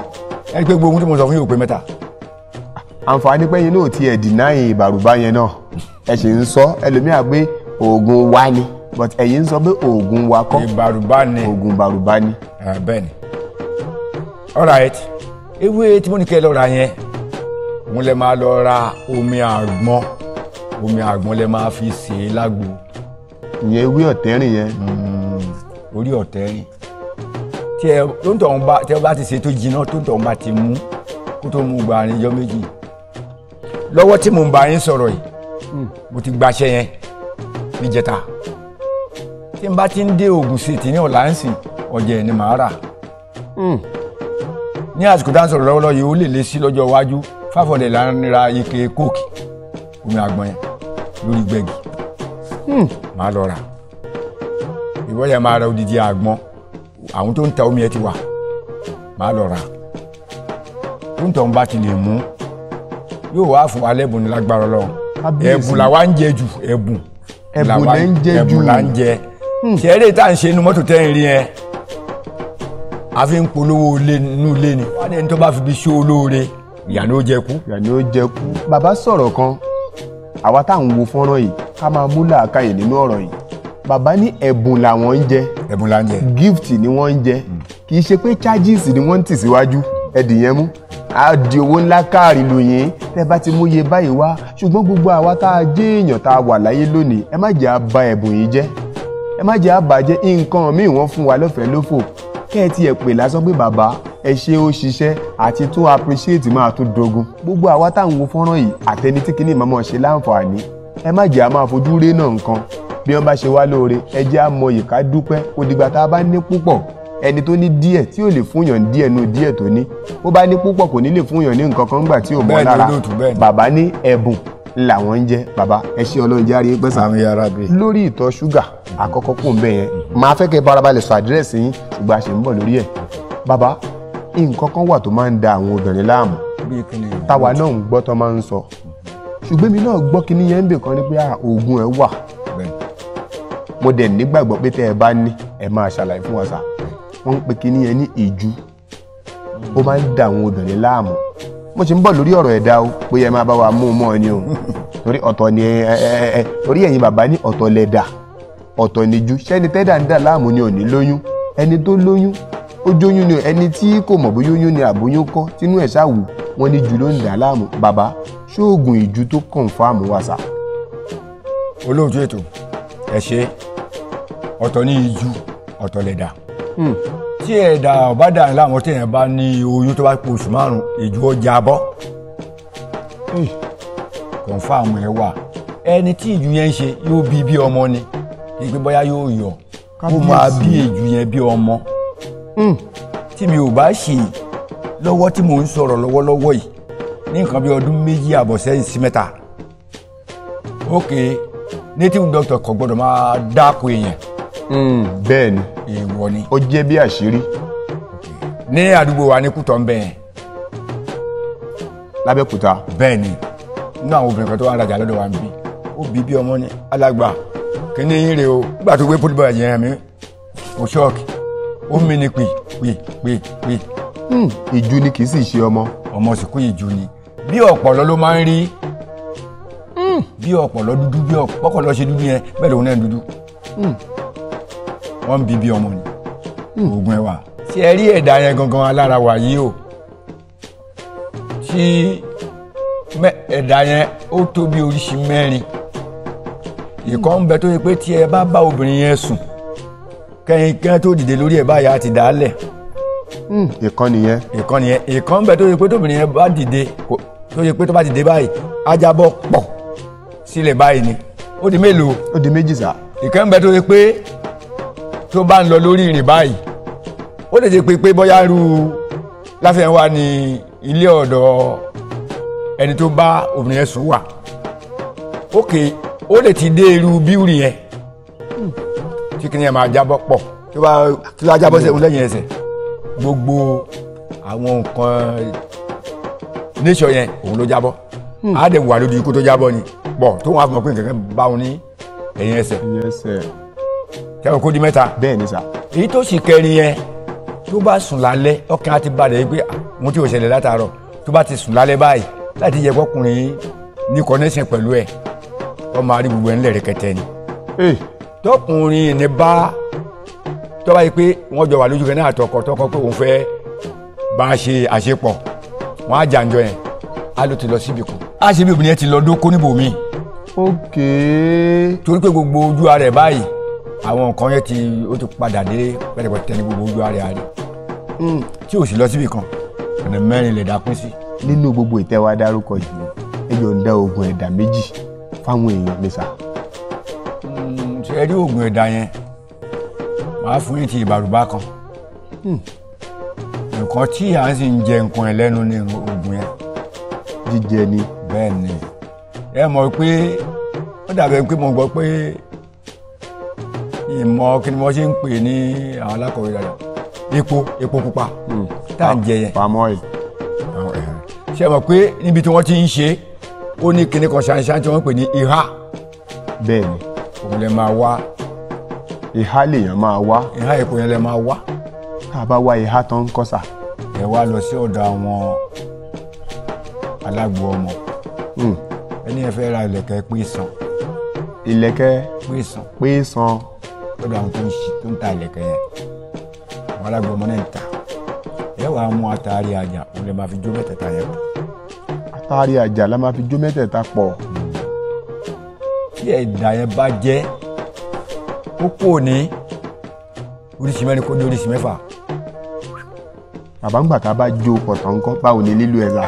Ẹ pé gbogbo ohun tí mo sọ fún yín ò pé mẹ́ta. Àǹfààní pẹ́yìn náà ti ẹ̀ dìnáì ìbàrùbá yẹn náà, ẹ sì ń sọ ẹlòmíà pé oògùn wa ni, but ẹ̀yin ń sọ pé oògùn wa kọ́. Ìbàrùbá ni. Oògùn ìbàrùbá ni. Bẹ́ẹ̀ ni. Alright, ewé tí mo ní kẹ́ ẹ lọ ra yẹn, òun lẹ máa lọ ra omi àgbọn. Omi àgbọn lẹ máa fi sè é lágbo. Ìyẹn ewé ọ̀tẹ́rìn yẹn. Orí ọ̀tẹ́rìn tí ẹ tó ń tọ̀hún bá, tí ẹ bá ti ṣe tó jiná, tó ń tọ̀hún bá ti mú, kó tó mú gba àrìnjọ méjì. Lọ́wọ́ tí mo ń bá yín sọ̀rọ̀ yìí, mo ti gbaṣẹ́ yẹn níjẹta. Tí n bá ti ń dé Ògùn State ní ọ̀la ń sìn, ọjà ẹ̀ ni màá rà. Ní àsìkò tá à ń sọ̀rọ̀ lọ́wọ́lọ́wọ́ yìí, ó lè lé sí lọ́jọ́ iwájú, 500 là ń ra ike kóòkì omi àgbọn yẹn lórí Gbẹ́gi. Màá lọ rà. Ìwọ yẹn máa ra odidi àgbọn, àwọn tó ń ta omi yẹn ti wà, màá lọ rà. Tó ń tọ̀ ń bá ti lè mú, yóò wá fún wa lẹ́bùn ní lágbára Ọlọ́run. Kábíyèsí. Ẹ̀bùn làwa ń jẹ jù, ẹ̀bùn. Ẹ̀bùn lẹ ń jẹ jù. Ẹ̀bùn là ń jẹ. Ṣẹ́rẹ́ tá à ń ṣe inú mọ́tò tẹ́ ń rí yẹn, a fi ń polówó ilé inú ilé ni. Wọ́n á ní ẹni tó bá fi bí ṣó olóore, ìyà ni ó jẹ kú. Ìyà ni ó jẹ kú. Bàbá sọ̀rọ̀ kan, àwa tá à ń wo fọ́nrán yìí, ká máa mú làákàyè nínú ọ̀rọ̀ yìí. Bàbá ní ẹ̀bùn làwọn ń jẹ. Ẹ̀bùn là ń jẹ. Gift ni wọ́n ń jẹ, kì í ṣe pé charges ni wọ́n ń tì síwájú. Ẹ̀dì yẹn mú á di owó ńlá káàrí lóyìn tẹ́ bá ti mú iye báyìí wá. Ṣùgbọ́n gbogbo àwa tá a jẹ́ èèyàn tá a wà láyé lónìí, ẹ má jẹ́ á ba ẹ̀bùn yìí jẹ́, ẹ má jẹ́ á bà á jẹ́. Nǹkan míì wọ́n fún wa lọ́fẹ̀ẹ́ lófò, kẹ́ ẹ tiẹ̀ pè lásán pé bàbá ẹ ṣe, ó ṣiṣẹ́ àti tó appreciate máa tó dogun. Gbogbo àwa tá à ń wo fọ́nrán yìí àtẹni tí kìíní màmá ṣe láǹfààní, ẹ má jẹ́ á máa fojú rí náà nǹkan bí wọ́n bá ṣe wá lóore. Ẹ jẹ́ á mọyì, ká dúpẹ́. Kò dìgbà tá a bá ní púpọ̀. Ẹni tó ní díẹ̀ tí ò lè fúnyàn díẹ̀ nu díẹ̀ tó ní, bó bá ní púpọ̀ kò ní lè fúnyàn ní nǹkan kan gbà tí ò mọ́ lára. Bàbá ní ẹ̀bùn làwọn ń jẹ. Bàbá ẹ ṣé, Ọlọ́run jẹ́ àrí pẹ́ sà. Lórí ìtọ̀ ṣúgà àkọ́kọ́ kù ń bẹ̀ yẹn, máa fẹ́ kẹ́ farabalẹ̀ sọ àdírẹ́sì yín, ṣùgbọ́n a ṣe ń bọ̀ lórí ẹ̀. Bàbá, nǹkan kan wà tó máa ń da àwọn obìnrin láàmú táwa náà ń gbọ́ tó máa ń sọ, ṣùgbọ́n èmi náà gbọ́ kíní yẹn ń bè kan ní pé oògùn ẹ̀ wà. Mo dẹ̀ nígbàgbọ́ pé tẹ́ ẹ bá ní ẹ máa ṣàlàyé fún wa sà. Wọ́n ń pe kíní yẹn ní ìju, ó máa ń da àwọn obìnrin láàmú. Mo ṣe ń bọ̀ lórí ọ̀rọ̀ ẹ̀dá o, pé ẹ máa bá wa mú un mọ́ ni o, torí ọ̀tọ̀ ni ẹ torí ẹ̀yin bàbá ní ọ̀tọ̀ lẹ̀dà ọ̀tọ̀ níjú. Ṣẹ́ni tẹ́dà ń dà láàmú ni ò ní lóyún, ẹni tó lóyún ó jóyún ni, ẹni tí kò mọ̀ bóyá oyún ni àbóyún kọ́ tínú ẹ̀ ṣáwù, wọ́n ní ju ló ń dà láàmú. Bàbá, ṣóògùn ìju tó kọ̀ǹfàmù wà sà? Olóòtú ètò ẹ ṣe, ọ̀tọ̀ ní ìju ọ̀tọ̀ lẹ̀dà. Tí ẹ̀dà ọ̀bá dà láwọn tí èèyàn bá ní oyún tó bá pọ̀ oṣù 5, ìju ọjà bọ́ kọ̀ǹfàmù ẹ̀ wà. Ẹni tí ìju yẹn ń ṣe yóò bí bí ọmọ ni, kì í pé bóyá yóò yọ, ó máa bí ìju yẹn bí ọmọ. Tí mi ò bá ṣe lọ́wọ́ tí mò ń sọ̀rọ̀ lọ́wọ́lọ́wọ́ yìí, ní nǹkan bí ọdún 2.5 sẹ́yìn sí 3. Ok, native doctor kò gbọ́dọ̀ máa dáko èèyàn. Bẹ́ẹ̀ ni, èèwọ̀ ni. Ó jẹ́ bí àṣírí. Ní àdúgbò wa ní Kútọ̀ ń bẹ̀ yẹn. Lábẹ́òkúta. Bẹ́ẹ̀ ni, nínú àwọn obìnrin kan tó wà ń rajà lọ́dọ̀ wa ń bí, ó bí bí ọmọ ni. Alàgbà kíní yín rè o, nígbà tó gbé pólíbọ̀ yẹn mi, mo ṣọ́ọ̀kì, ó mi ni pì pì pì pì. Ìju ni kì í sì ṣe ọmọ. Ọmọ sì kú, ìju ni. Bí ọ̀pọ̀lọ́ ló máa ń rí, bí ọ̀pọ̀lọ́ dúdú, bí ọ̀pọ̀lọ́ ṣe dúdú yẹn bẹ́ẹ̀ lòun náà dúdú. Wọ́n ń bí bí ọmọ ni. Oògùn ẹ̀ wà. Ṣé ẹ rí ẹ̀dá yẹn gangan alára wà yìí o? Tí ẹ̀dá yẹn ó tó bí oríṣi 4. Ìkan ń bẹ tó yẹ pé tí ẹ bá bá obìnrin yẹn sùn, kẹ́yìn kẹ́yìn tó dìde lórí ẹ̀ báyà á ti dà á lẹ̀. Ìkan nìyẹn. Ìkan nìyẹn. Ìkan ń bẹ tó yẹ pé tóbìnrin yẹn bá dìde, tó yẹ pé tó bá dìde báyìí, á jábọ́ pọ̀ sílẹ̀ báyìí ni. Ó di mélòó? Ó di 2 sà. Ìkan ń bẹ tó yẹ pé tó bá ń lọ lórí ìrìn báyìí, ó lè ṣe pé bóyá irú Láfẹnwá ni ilé ọ̀dọ̀ ẹni tó bá obìnrin yẹn sùn wà. Ókè, ó lè ti dé irú bíúrì yẹn tí kìnìyàn máa jábọ́ pọ̀, tó bá jábọ́ sẹ́wọ́n lẹ́yìn ẹsẹ̀, gbogbo àwọn nǹkan nature yẹn òun ló jábọ́. Á dẹ̀ wà lójú ikú tó jábọ́ ni pọ̀ tó wọn á fi mọ̀ pé nǹkan kan bá wọn ní ẹ̀yìn ẹsẹ̀. Kẹ́wọ́n kó di 3. Bẹ́ẹ̀ ni sà. Èyí tó sì kẹrin yẹn, tó bá sùn lálẹ́ ọkàn á ti balẹ̀ pé ohun tí ò ṣẹlẹ̀ látàárọ̀, tó bá ti sùn lálẹ́ báyìí láti yẹ kọkùnrin ní connection pẹ̀lú ẹ̀, wọ́n máa rí gbogbo ẹ̀ ńlẹ̀ rẹ̀kẹ̀tẹ̀ ni. Tọkùnrin ní bá tó bá yẹ pé wọ́n jọ wà lójú kan náà tọkọ tọkọ pé òun fẹ́ bá a ṣe àṣepọ̀, wọ́n á jàǹjọ yẹn, á ló ti lọ síbi kan, á ṣe bí obìnrin yẹn ti lọ dóko níbòmíì. Ok. Torí pé gbogbo ojú ara ẹ̀ báyìí àwọn nǹkan yẹn ti ó ti padà dé pẹ̀tẹ̀pẹ̀tẹ̀ ní gbogbo ojú ara rẹ̀ tí ò sì lọ síbi kan. Ọ̀nà 4 lè dá pín sí. Nínú gbogbo ìtẹ́wá dárúkọ yìí, ẹ yọ̀ǹda oògùn ẹ̀dà 2 fáwọn èèyàn mi sà. Ṣé ẹ rí oògùn ẹ̀dà yẹn, màá fún yín ti ìbàrùbá kan. Nǹkan tí à ń sì ń jẹ nǹkan ẹ̀ lẹ́nu ní oògùn yẹn. Jíjẹ ni. Bẹ́ẹ̀ ni, ẹ mọ̀ pé ó dàbẹ̀ pé mo gbọ́ pé ìmọ̀ kí ni wọ́n ṣe ń pè ní àwọn alákọ̀wé dáadáa, epo pupa tá à ń jẹ yẹn. Palm oil. Ṣé ẹ mọ̀ pé níbi tí wọ́n ti ń ṣe ó ní kinní kan ṣanṣan tí wọ́n ń pè ní ìhà. Bẹ́ẹ̀ ni. Òun lè máa wá. Ìhà lèèyàn máa wá. Ìhà epo yẹn lè máa wá. Tá a bá wá ìhà tán ń kọ́ sà. Ẹ wá lọ sí ọ̀dọ̀ àwọn alágbo ọmọ. Ẹni ẹ fẹ́ ra ìlẹ̀kẹ̀ pé san. Ìlẹ̀kẹ̀ pé san. Pé san. Lọ́dọ̀ àwọn tó ń ta ìlẹ̀kẹ̀ yẹn, àwọn alágbo ọmọ náà ń ta. Ẹ wàá mú atari àjà, òun lè máa fi jó mẹ́tẹ̀ẹ̀ta yẹn pọ̀. Atari àjà la máa fi jó mẹ́tẹ̀ẹ̀ta pọ̀. Tí ẹ̀dà yẹn bá jẹ́ kókó ní oríṣi 4 kó ní oríṣi 6. Bàbá ń gbà tá a bá jó pọ̀ tán ńkọ́, báwo ni lílo ẹ̀ sà?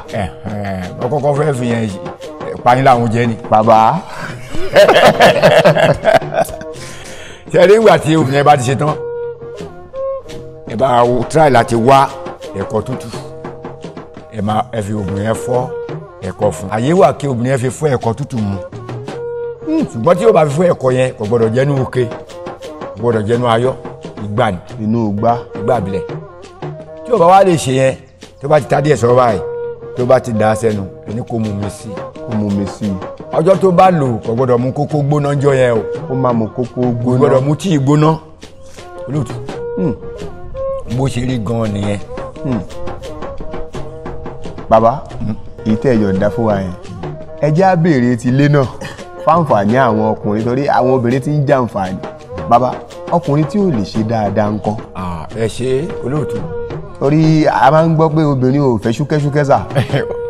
Ọ kọ́kọ́ fẹ́ fi yẹn pani láwọn jẹ ni. Bàbá. Ṣé ẹ rí ìgbà tí obìnrin bá ti ṣe tán, Ẹ bá try láti wá ẹ̀kọ tútù, ẹ máa ẹ fi oògùn yẹn fọ́ ẹ̀kọ fún. Àyè wà kí obìnrin yẹn fi fọ́ ẹ̀kọ tútù mu, ṣùgbọ́n tí yóò bá fi fọ́ ẹ̀kọ yẹn kò gbọ́dọ̀ jẹ́nu òkè, kò gbọ́dọ̀ jẹ́nu ayọ́, ìgbà ni. Inú igbá. Ìgbà àbílẹ̀. Tí yóò bá wá lè ṣe yẹn, tó bá ti ta díẹ̀ sọ́wọ́ báyìí, tó bá ti dà á sẹ́nu, ẹni kò mú mi sí i. Kó mú mi sí i. Ọjọ́ tó bá lò kò gbọ́dọ̀ mu kókó gbóná jọ yẹn o. Ó máa mu kókó gbóná. Kò gbọ́dọ̀ mu tíì gbóná. Olóòtú, bó ṣe rí gan-an nìyẹn. Bàbá, ìtẹ́ yọ̀ǹda fún wa yẹn, ẹ jẹ́ á béèrè ti ilé náà fáǹfààní àwọn ọkùnrin, torí àwọn obìnrin ti ń jàǹfààní. Bàbá, ọkùnrin tí ò lè ṣe dáadáa ńkọ́? Ẹ ṣe olóòtú. Torí a máa ń gbọ́ pé obìnrin ò fẹ́ ṣúkẹ́ṣúkẹ́ sà.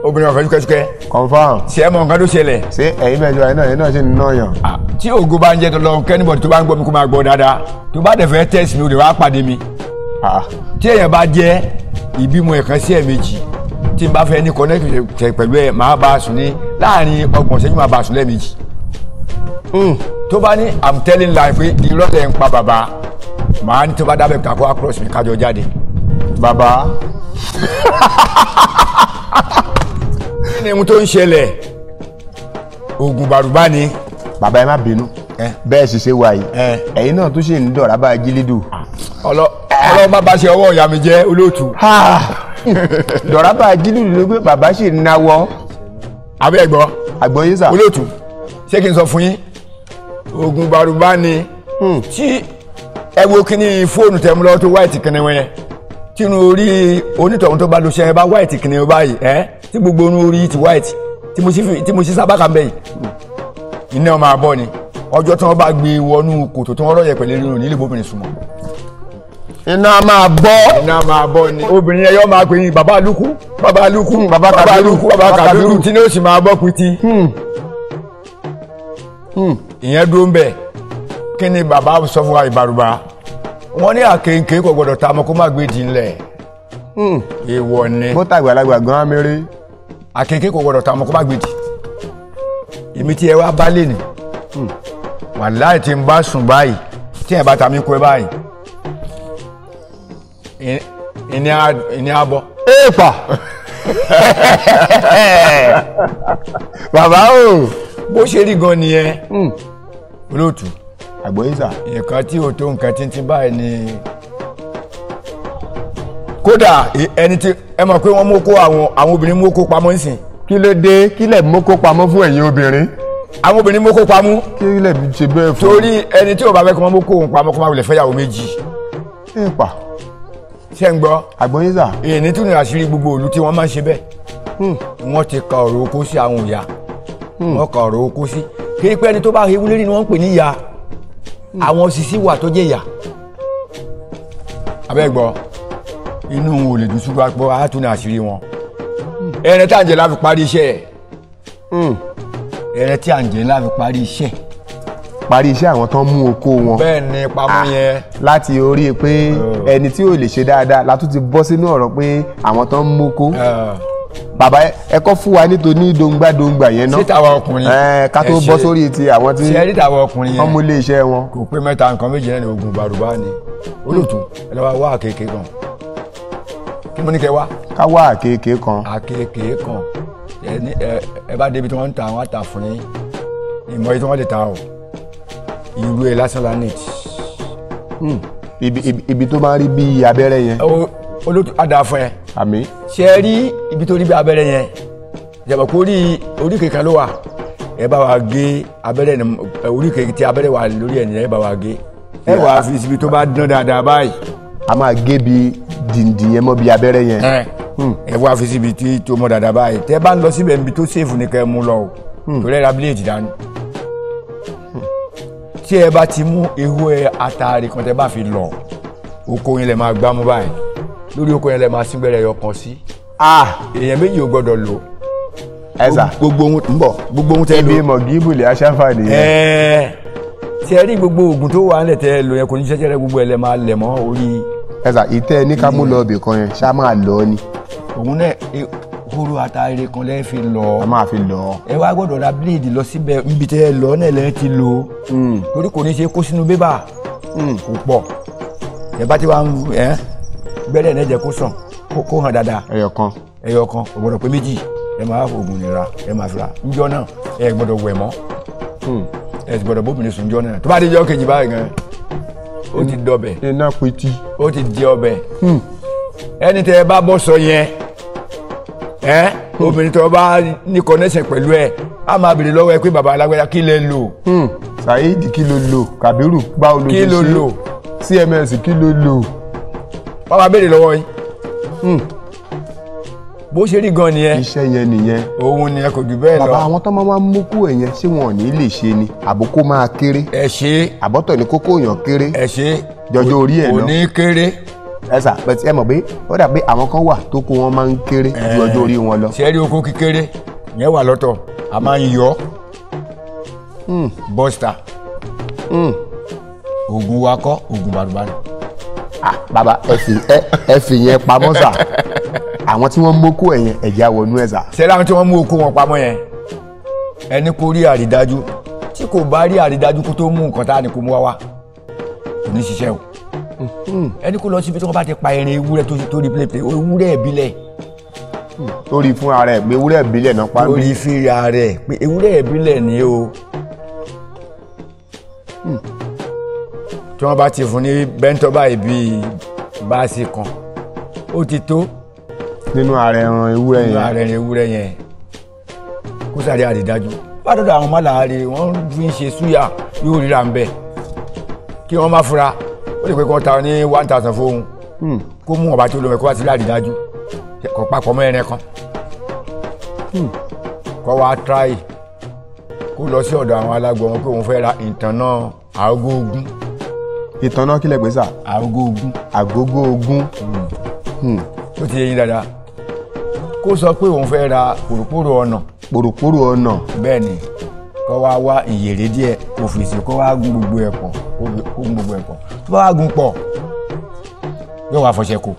Obìnrin ò fẹ́ ṣúkẹ́ṣúkẹ́. Confirm. Ṣé ẹ mọ nǹkan tó ṣẹlẹ̀? Ṣé ẹ̀yin bẹ́ẹ̀ ṣe wáyé náà, ẹ̀yin náà ṣe ń ná yàn? Tí ògo bá ń jẹ́ tọ́lọ́, kẹ́nìbọ̀dì tó bá ń gbọ́ mi kó máa gbọ́ dáadáa. Tó bá dẹ̀ fẹ́ tẹ̀sí mi, o lè wá pàdé mi. Tí èèyàn bá jẹ́ ìbímọ ẹ̀kan sí ẹ̀ẹ̀mejì, tí n bá fẹ́ ní connect pẹ̀lú ẹ̀, máa bá a sùn ní láàrin 30 ìṣẹ́jú, máa bá a sùn lẹ́ẹ̀mejì. Tó bá ní I'm telling lie pé irọ́ lẹ̀ ń pa bàbá, màá ní tó bá dábẹ́ kakọ́ across mi kájọ jáde. Bàbá. Kí ni ohun tó ń ṣẹlẹ̀? Oògùn bàrùbá ni. Bàbá, ẹ má bínú, bẹ́ẹ̀ sì ṣe wà yìí, ẹ̀yin náà tún ṣì ń dọ̀rá bá jílídù. Ọlọ́run má bá ṣe ọwọ́ ìyá mi jẹ́ olóòtú. Dọ̀rá bá jílídù ló gbé bàbá ṣì ń nawọ́. Àbẹ́ ẹ̀gbọ́n. Àgbọ̀yé sà. Olóòtú, ṣé kí n sọ fún yín? Oògùn bàrùbá ni. Tí ẹ wo kíní fóònù tẹ̀ mú lọ́wọ́ tó wáìtì kíní wọn yẹn, tínú orí onítọ̀hún tó bá lo ṣẹ́ bá wáìtì kíní wọn báyìí, ẹ́ tí gbogbo orun orí ti wáìtì tí mo ṣí sábà kan bẹ́yìí, iná máa bọ̀ ni. Ọjọ́ tí wọ́n bá gbé wọnú kòtò tí wọ́n rọ̀yẹ̀ pẹ̀lú irun nílé bóbìnrin súnmọ́. Iná máa bọ́. Iná máa bọ́ ni. Obìnrin yẹn yọ máa pè ní bàbá Lukú, bàbá Lukú, bàbá Lukú, bàbá Kàbírù, tí ní ó sì máa bọ́ pitì. Ìyẹn dúró ń bẹ̀. Kí ni bàbá sọ fún wa ìbàrùbá? Wọ́n ní àkèké kò gbọ́dọ̀ ta ọmọ kó má gbé di ńlẹ̀. Èèwọ̀ ni. Bó tàgbàlagbà gan-an méré. Àkèké kò gbọ́dọ̀ ta ọmọ kó má gbé di. Èmi tí ẹ wá bá lè ní. Wàláì tí n bá sùn báyìí, tí ẹ bá ta mí kú ẹ báyìí, ìní abọ́. Èèpà. Bàbá o. Bó ṣe rí gan nìyẹn. Olóòtú. Àgbọ̀yé sà. Nǹkan tí ò tó nǹkan tíntín báyìí ni. Kódà ẹni tí ẹ mọ̀ pé wọ́n mú kó àwọn obìnrin mú kó pamọ́ nísìn. Kí ló dé? Kí lẹ̀ mú kó pamọ́ fún ẹ̀yin obìnrin? Àwọn obìnrin mú kó pamọ́. Kí lẹ̀ ṣe bẹ́ẹ̀ fún? Torí ẹni tí ò bá fẹ́ kí wọ́n mú kó òun pamọ́ kó má wulẹ̀ fẹ́yàwó méjì. Èèpà. Ṣé ń gbọ́? Àgbọ̀yé sà. Èyí tún ní àṣírí gbogbo ìlú tí wọ́n máa ń ṣe bẹ́ẹ̀. Wọ́n ti ka ọ̀rọ̀ oko sí àwọn ìyá. Wọ́n ka ọ̀rọ̀ oko sí. Kí pé ẹni tó bá hewu lérí ni wọ́n ń pè ní ìyá. Àwọn sisi wà tó jẹ́ ìyá. Abẹ́ gbọ́, inú wọn ò lè dùn ṣùgbọ́n àpò àtúnú àṣírí wọn. Ẹran tí à ń jẹ la fi parí iṣẹ́ ẹ̀. Ẹran tí à ń jẹ la fi parí iṣẹ́. Parí iṣẹ́ àwọn tó ń mú oko wọn. Bẹ́ẹ̀ ni pamọ́ yẹn. Láti orí pé ẹni tí ò lè ṣe dáadáa la tún ti bọ́ sínú ọ̀rọ̀ pé àwọn tó ń mú oko. Bàbá, ẹ kọ́ fún wa nítorí dòǹgbàdòǹgbà yẹn náà. Ṣé tàwa ọkùnrin? Ká tó bọ́ sórí ti àwọn tí. Ṣé rí tàwa ọkùnrin yẹn? Wọ́n mú ilé iṣẹ́ wọn. Kò pé mẹ́ta nǹkan méjì náà ni oògùn bàrùbá ni. Olóòtú, ẹ lọ́wọ́ wá àkekèé kan. Kí mo ní kẹ́ wá? Ká wá àkekèé kan. Àkekèé kan. Ẹ bá débi tí wọ́n ń ta, wọ́n á tà fún yín. Ìmọ̀ yìí tí wọ́n lè ta o. Irú ẹ lásán la ní. Ibi tó máa ń rí bí abẹ́rẹ́ yẹn. Olóòtú, á dáa fún ẹ. Àmín. Ṣé ẹ rí ibi tó rí bí abẹ́rẹ́ yẹn? Ìjàmbá kó rí oríkèé kan ló wà. Ẹ bá wa gé abẹ́rẹ́ ní oríkèé tí abẹ́rẹ́ wà lórí ẹ̀ nìyẹn, ẹ bá wa gé. Ẹ wà fi síbi tó bá dán dáadáa báyìí. A máa gé bí dìndín yẹn mọ́ bí abẹ́rẹ́ yẹn. Ẹ wá fi síbi tí tó mọ́ dáadáa báyìí. Tẹ́ bá ń lọ síbẹ̀ níbi tó sèfù ni kẹ́ ẹ mú lọ o. Torí ẹ ra bíléèdì dání. Tí ẹ bá ti mú ewé atare kan tẹ́ bá fi lọ, oko yẹn lẹ máa gbámú báyìí. Lórí oko yẹn lẹ máa síngbẹ́rẹ́ ẹyọ kan sí. Èèyàn méjì ò gbọ́dọ̀ lò. Ẹ sà. Gbogbo ohun ń bọ̀, gbogbo ohun tẹ́ lò. Ibi mọ̀gíbùlì aṣáfà nìyẹn. Tí ẹ rí gbogbo oògùn tó wà nílẹ̀ tẹ́ lò yẹn kò ní ṣẹ́ṣẹ́ rẹ gbogbo ẹ̀ lẹ máa lẹ̀ mọ́ orí. Ẹ sà, ìtẹ́ ní ká mú lọ ibì kan yẹn, ṣá máa lọ ni. Òun náà hóró atare kan lẹ́ fi lọ. A máa fi lọ. Ẹ wá gbọ́dọ̀ ra bíléèdì lọ síbẹ̀ níbi tẹ́ ẹ lọ náà lẹ́ ti lò. Torí kò ní ṣe kó sínú bébà. Kò pọ̀. Ẹ bá ti wá ń ẹ Gbẹ́rẹ́ ẹ̀ jẹ́ kó sàn kó hàn dáadáa. Ẹyọ kan. Ẹyọ kan ò gbọ́dọ̀ pé méjì. Ẹ máa fọ oògùn nira ẹ máa fira njọ́ náà ẹ gbọ́dọ̀ wẹ̀ mọ́. Ẹ sì gbọ́dọ̀ bóbìnrin sùn njọ́ náà. Tó bá dé jọ́ kejì báyìí gan, ó ti dọbẹ̀. Iná pitì. Ó ti di ọbẹ̀. Ẹni tẹ ẹ bá bọ́ sọ yẹn, ẹ obìnrin tó bá ní connection pẹ̀lú ẹ, á máa béèrè lọ́wọ́ ẹ pé bàbá alágbèjà kí lẹ lò. Saheed kí ló lò? Kabiru báwo ló ṣe kí ló lò? CMS kí ló lò? Wọ́n máa béèrè lọ́wọ́ yín. Bó ṣe rí gan nìyẹn. Iṣẹ́ yẹn nìyẹn. Òun nìyẹn kò jù bẹ́ẹ̀ lọ. Bàbá àwọn tó máa ń mú kú ẹ̀ yẹn ṣé wọn ò ní lè ṣe ni àbó kó máa kéré. Ẹ ṣe. Àbọ̀tọ̀ ni kókó èèyàn kéré. Ẹ ṣe. Jọjọ orí ẹ̀ lọ. Kò ní kéré. Ẹ sà ẹ mọ̀ pé ó dà pé àwọn kan wà tó kó wọn máa ń kéré ju ọjọ́ orí wọn lọ. Ṣé rí oko kékeré yẹn wà lọ́tọ̀ a máa ń yọ bọ́sítà. Oògùn wa kọ́ oògùn bàrùbàrù. Ah bàbá ẹ fi yẹn pamọ́ sà. Àwọn tí wọ́n mú kó ẹ̀yẹn ẹ̀já wọnú ẹ̀ sà. Ṣé láwọn tí wọ́n mú okó wọn pamọ́ yẹn ẹni kò rí àrídájú tí kò bá rí àrídájú kó tó mú nǹkan tá a ní kó mú wá wá kò ní ṣiṣẹ́ o. Ẹni kó lọ síbi tí wọ́n bá ti pa ẹran ewúrẹ́ tó rí pléplé ewúrẹ́ ìbílẹ̀. Tó rí fún ara ẹ̀ pé ewúrẹ́ ìbílẹ̀ náà pa mí. Tó rí fúnra rẹ̀ pé ewúrẹ́ ìbílẹ̀ ni o. Tí wọ́n bá ti fún ní bẹ́ńtọ́ báyìí bíi báàsì kan ó ti tó. Nínú ara ẹran ewúrẹ́ yẹn. Nínú ara ẹran ewúrẹ́ yẹn kó sáré àrídájú. Bá dọ̀dọ̀ àwọn mọ́làárẹ̀ wọ́n fi ń ṣe súyà yóò ríra ń bẹ̀ kí wọ́n má fura ó lè pé kó ta ní 1000 fóun kó mú ọba tí ó lọ kó wá sí láàrídájú kó papọ̀ mọ́ ẹran kan kó wá tíráì kó lọ sí ọ̀dọ̀ àwọn alágbó wọn pé òun fẹ́ ra ìtànná àgógó ogún. Ìtànná kílẹ̀ pé sà? Àgógó ogún. Àgógó ogún. Ó ti yé yín dáadáa. Kó sọ pé òun fẹ́ ra pòròpórò ọ̀nà. Pòròpórò ọ̀nà. Bẹ́ẹ̀ ni kó wá wá ìyèrè díẹ̀ kó fèsì kó wá gún gbogbo ẹ̀ pọ̀ kó gún gbogbo ẹ̀ pọ̀ tó bá wá gún pọ̀ yóò wá fọṣẹ kó.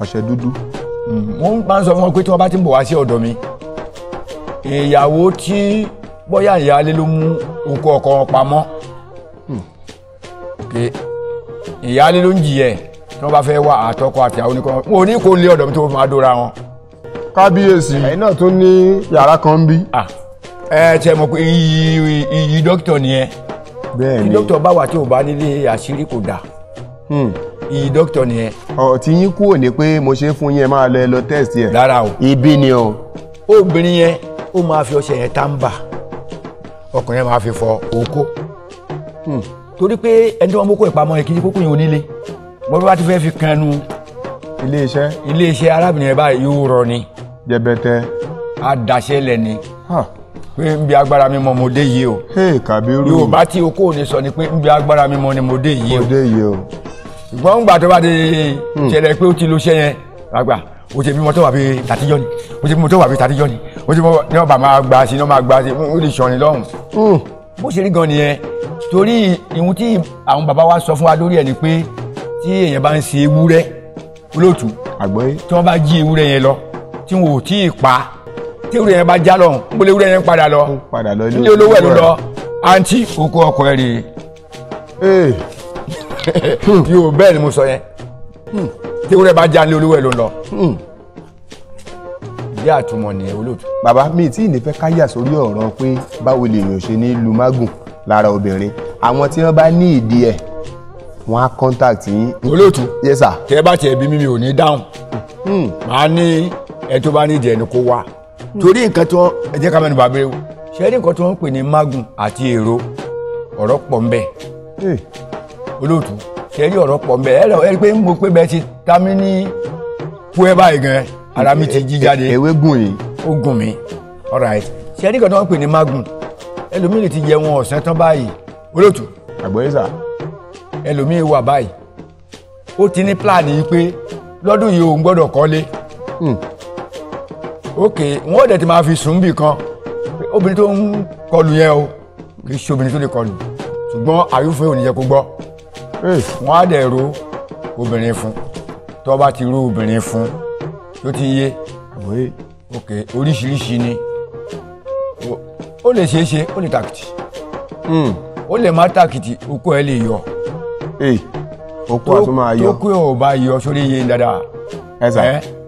Ọṣẹ dúdú. Wọ́n máa ń sọ fún wọn pé tí wọ́n bá ti ń bọ̀ wá sí ọ̀dọ̀ mi ìyàwó tí bóyá ìyáálé ló mú okó ọkọ wọn pamọ́ ìyáálé ló ń jìyẹ tí wọ́n bá fẹ́ wá àtọkọ àti àwọn oníkọ́ wọn ò ní kó lé ọ̀dọ̀ mi tó máa dóra wọn. Kábíyèsí ẹ̀yin náà tún ní yàrá kan bí. Ẹ ṣe mọ̀ pé iyì dókítà nìyẹn. Bẹ́ẹ̀ni tí dókítà bá wà tí ò bá nílé àṣírí kò dà. Iyì dókítà nìyẹn. Ọ̀ tí yín kúrò ní pé mo ṣe fún yín ẹ máa lọ ẹ lọ test yẹn. Rárá o. Ibi ni o. Obìnrin yẹn ó máa fi ọṣẹ yẹn tàǹbà ọkùnrin yẹn máa fi fọ okó. Torí pé ẹni tí wọ́n mú kó ìpamọ́ yẹn kì í kókó yẹn onílé wọ́n bá ti fẹ́ fi kan nu iléeṣẹ́ arábìnrin yẹn báyìí yóò rọ ni. Jẹbẹtẹ. A dàṣẹ lẹ ni. Pé n bí agbára mi mọ mo dé yìí o. Hey Kabiru. Yorùbá tí okó ni sọ ni pé n bí agbára mi mọ ni mo dé yìí o. Mo dé yìí o. Ṣùgbọ́n ńgbà tó bá di ṣẹlẹ̀ pé ó ti lo iṣẹ́ yẹn àgbà o ti bímọ tó wà bí tàtijọ́ ni o ti bímọ tó wà bí tàtijọ́ ni o ti bímọ ní ọba máa gba sí ní ọba gba sí ó lè ṣọrin lọ́hùn. Bó ṣe rí gan nìyẹn torí ìhun tí àwọn bàbá wa sọ fún wa lórí ẹ̀ ni pé tí èèyàn bá ń ṣe ewúrẹ́ olóòtú àgbọ́yé tí wọ́n bá jí ewúrẹ́ yẹn lọ tí wọn ò tí ì pa tí ewúrẹ́ yẹn bá já lọ ń bọ́lé ewúrẹ́ yẹn padà lọ nílé olówó ẹ̀ ló lọ àǹtí oko ọkọ ẹ̀ rèé yóò bẹ́ẹ̀ ni mo sọ yẹn tí ewúrẹ́ bá já nílé olówó ẹ̀ ló lọ ìdí àtúmọ̀ nìyẹn olóòtú. Bàbá mi tí ì ní fẹ́ ká yà sórí ọ̀rọ̀ pé báwo lèèyàn ṣe ní lu mágùn lára obìnrin àwọn tí wọ́n bá ní ìdí ẹ̀ wọ́n á contact yín. Olóòtú. Yes sir. Tẹ́ bá tiẹ̀ bí mi ò ní dáhùn màá ní ẹ tó bá ní ìdí ẹni kó wá torí nǹkan tó ẹ jẹ́ ká mẹ́nu bàbá rẹ o ṣe rí nǹkan tó ń pè ní mágùn àti èrò ọ̀rọ̀ pọ̀ ń bẹ. Olóòtú ṣe rí ọ̀rọ̀ pọ̀ ń bẹ ẹ rí pé mo pé bẹ́ẹ̀ ti ta mí ní kú ẹ báyìí gan ara mi ti jí jáde. Ewé gùn yìí. Ó gùn mí alright ṣe rí nǹkan tó ń pè ní mágùn ẹlòmíì ti jẹ wọn ọ̀sán tán báyìí. Olóòtú. Àgbọ̀yé sà. Ẹlòmíì wà báyìí ó ti ní pílánì yìí pé lọ́dún yìí òun gbọ́dọ̀ kọ́lé. Ok wọ́n dẹ̀ ti máa fi sùn bì kan obìnrin tó ń kọlù yẹn o kì í ṣe obìnrin tó lè kọlù ṣùgbọ́n àyùfẹ́ ò ní yẹ kó gbọ́. Wọ́n á dẹ̀ ro obìnrin fún tó bá ti ro obìnrin fún tó ti yé. Ok oríṣiríṣi ni ó lè ṣeé ṣe ó lè tàkìtì ó lè má tàkìtì okó ẹ lè yọ. Okó àtún máa yọ. Tó kú ò bá yọ sórí iye dáadáa. Ẹ sà,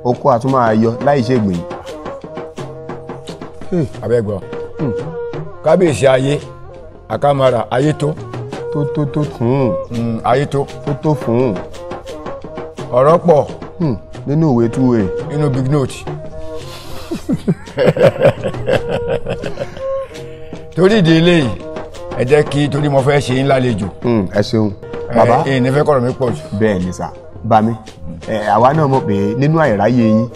okó àtún máa yọ láì ṣe gbìn. Abẹ́gbọ́ kábíyèsí ayé àkàmàrà ayé tó. Tó tó tó fún. Ayé tó. Tó tó fún. Ọ̀rọ̀ pọ̀. Nínú ìwé túwèé. Nínú big note. Torí ìdí eléyìí ẹ jẹ́ kí torí mo fẹ́ ṣe yín lálejò. Ẹ ṣeun bàbá. Ẹ ní fẹ́ kọ̀rọ̀ mi pọ̀ jù. Bẹ́ẹ̀ ni sà, bá mi àwa náà mọ̀ pé nínú àìráyè yín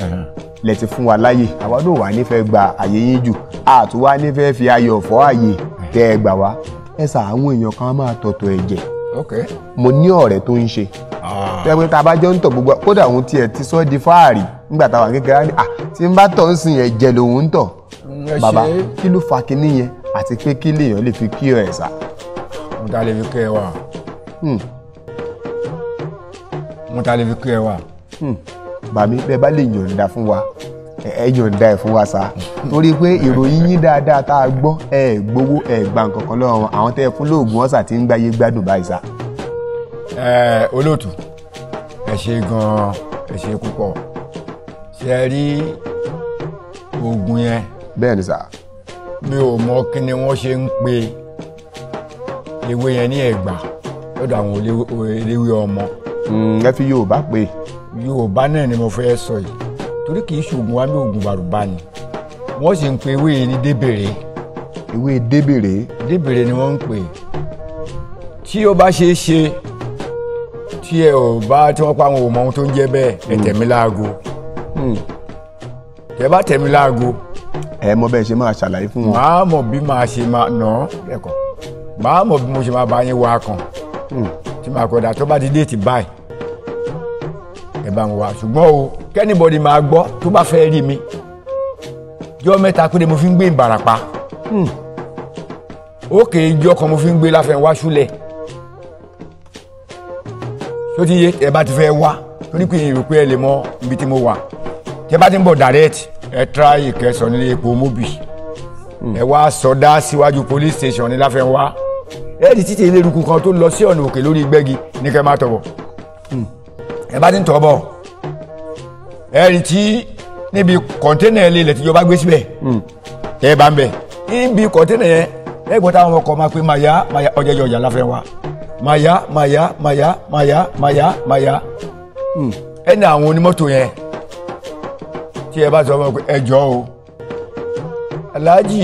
lẹ ti fún wa láyè, àwa náà wà nífẹ̀ẹ́ gba àyè yín jù, àtún wá nífẹ̀ẹ́ fi ayọ̀ fọ́ àyè tẹ́ ẹ gbà wá. Ẹ sà, àwọn èèyàn kan máa tọ̀tọ̀ ẹ̀jẹ̀. Mo ní ọ̀rẹ́ tó ń ṣe tẹ́gbẹ́ tá a bá jọ ń tọ̀ gbogbo, kódà òun tiẹ̀ ti sọ́ di fáàrí nígbà táwa kékeré ní à tí ń bá tọ̀ ń sin ẹ̀jẹ̀ lòun ń tọ̀. Bàbá, kí ló fa kinní yẹn àti pé kí lèèyàn lè fi kí ẹ̀ sà? Mo ta lè fi kí ẹ wà. Mo ta lè fi kí ẹ wà. Bàmí, bẹ́ẹ̀ bá lè yọ̀ǹda fún wa, ẹ yọ̀ǹda ẹ̀ fún wa sá, torí pé ìròyìn yín dáadáa tá a gbọ́, ẹ gbowó ẹ gba nǹkan kan lọ́wọ́ àwọn tẹ́ ẹ fún lóògùn ọ̀sà tí ń gbáyé gbádùn báyìí sá. Ẹ olóòtú, ẹ ṣe gan-an, ẹ ṣe púpọ̀. Ṣe ẹ rí oògùn yẹn? Bẹ́ẹ̀ ni sá. Mi ò mọ kí ni wọ́n ṣe ń pe ewé yẹn ní Ẹ̀gbá lọ́dọ̀ àwọn eléwé ọmọ. Ẹ fi Yorùbá pé. Yorùbá náà ni mo fẹ́ sọ yìí, torí kì í ṣoògùn wa ní oògùn bàrùbá ni wọ́n sì ń pe ewé yẹn ní débèrè. Ewé débèrè. Débèrè ni wọ́n ń pè. Tí ó bá ṣe é ṣe tí ẹ ò bá tí wọ́n pa àwọn ò mọ ohun tó ń jẹ́ bẹ́ẹ̀, ẹ tẹ̀ mí láago. Tẹ́ bá tẹ̀ mí láago, ẹ mọ bẹ́ẹ̀ ṣe máa ṣàlàyé fún wọn. Màá mọ̀ bí màá ṣe máa nà án lẹ́kọ̀ọ́, màá mọ̀ bí mo ṣe máa bá yín wá kan tí màá kọ̀dà tó bá di déètì báyìí ẹ bá ń wá. Ṣùgbọ́n o kẹ́nìbọ̀dì máa gbọ́ tó bá fẹ́ rí mi, jọ́ mẹ́ta péré mo fi ń gbé Ìbàràpá. Ókè ijọ́ kan mo fi ń gbé Láfẹnwá ṣúlẹ̀. Tó ti yé, ẹ bá ti fẹ́ wá torí pé èrò pé ẹ lè mọ ibi tí mo wà. Tẹ bá ti ń bọ̀ direct, ẹ tíráyè kẹsàn nílé epo Mobi, ẹ wá sọdá síwájú police station ní Láfẹnwá. Ẹ di títí eléruku kan tó lọ sí ọ̀nà òkè lórí Gbẹ́gi ní kẹ́ máa tọ̀bọ̀. Ẹ bá ti ń tọ̀bọ̀, ẹ rí tí níbi kọ̀ńténà ilé ilẹ̀ tíjọba gbé síbẹ̀, ẹ bá ń bẹ̀ níbi kọ̀ńténà yẹn, ẹ gbọ́ táwọn ọkọ̀ máa pé màyá màyá ọjọ́jọ́ ọjà Láfẹnwá, màyá màyá màyá màyá màyá màyá. Ẹ ní àwọn onímọ́tò yẹn tí ẹ bá sọ fún ẹ jọ o, Aláàjì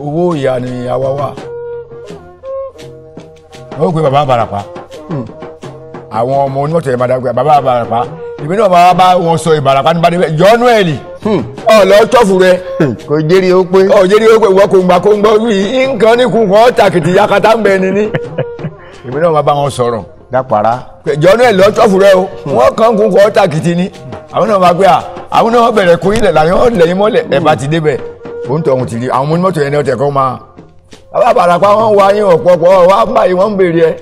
owó ìyá ni àwa wà, wọ́n pe bàbá Ìbàràpá. Àwọn ọmọ onímọ̀tò yẹn máa dàgbà bàbá Ìbàràpá, èmi náà máa bá wọn sọ Ìbàràpá nípa níbẹ̀ jọ́nú ẹ̀ lì ọ̀lọ́ tọ́fù rẹ. Kò jẹ́rìí ó pé. Ọ̀ jẹ́rìí ó pé ìwọ kò ń gbà kó ń gbọ́ wí nǹkan ní kun kan tàkìtì yakata ń bẹ ni ní. Èmi náà máa bá wọn sọ̀rọ̀. Dápara. Jọ́nú ẹ̀ lọ́ tọ́fù rẹ o, wọ́n kàn kun kan tàkìtì ni. Àwọn náà máa gbé à, àwọn náà bẹ̀rẹ̀ kún ilẹ̀ làyàn lẹ́yìn mọ́lẹ̀ ẹ bá ti débẹ̀. Òun tọ̀ òun ti rí àwọn onímọ̀tò yẹn ní ọ̀tẹ̀ kan máa. Bàbá Ìbàràpá wọn wá yín ọ̀pọ̀pọ̀ wá báyìí wọ́n ń béèrè ẹ.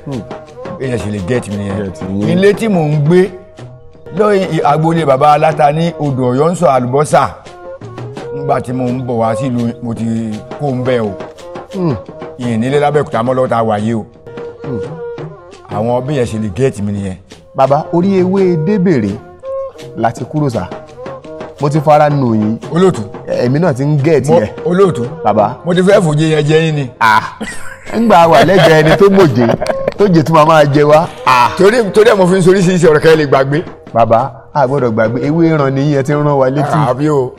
Èèyàn sì lè gẹ́ẹ̀tì mi nìyẹn. Ilé tí mò ń gbé lóyún agboolé bàbá aláta ní odò Ọ̀yọ́ ń sọ àlùbọ́sà. Nígbà tí mò ń bọ̀ wá sílùú mo ti kó ń bẹ́ o. Ìyìn nílé lábẹ́òkúta mọ́ lọ́wọ́ tá a wà yìí o. Àwọn bí yẹn ṣe lè gẹ́ẹ̀tì mi nìyẹn. Bàbá, orí ewé débèrè láti kúrò sá, mo ti fara nù yín. Olóòtú. Èmi náà ti ń gẹ̀ẹ́tì yẹn. Olóòtú. Bàbá. Mo ti fẹ́ fòye yẹn jẹ yín ni. Ńgbà wà lẹ́gbẹ̀ẹ́ ẹni tó mòjé tó jẹ tí màá máa jẹ wá. Torí ẹ̀ mo fi ń sorí sí ọ̀rọ̀ kẹ́ lè gbàgbé. Bàbá, a gbọ́dọ̀ gbàgbé ewé ràn ní yẹn ti ń rán wa létí. Àbí o,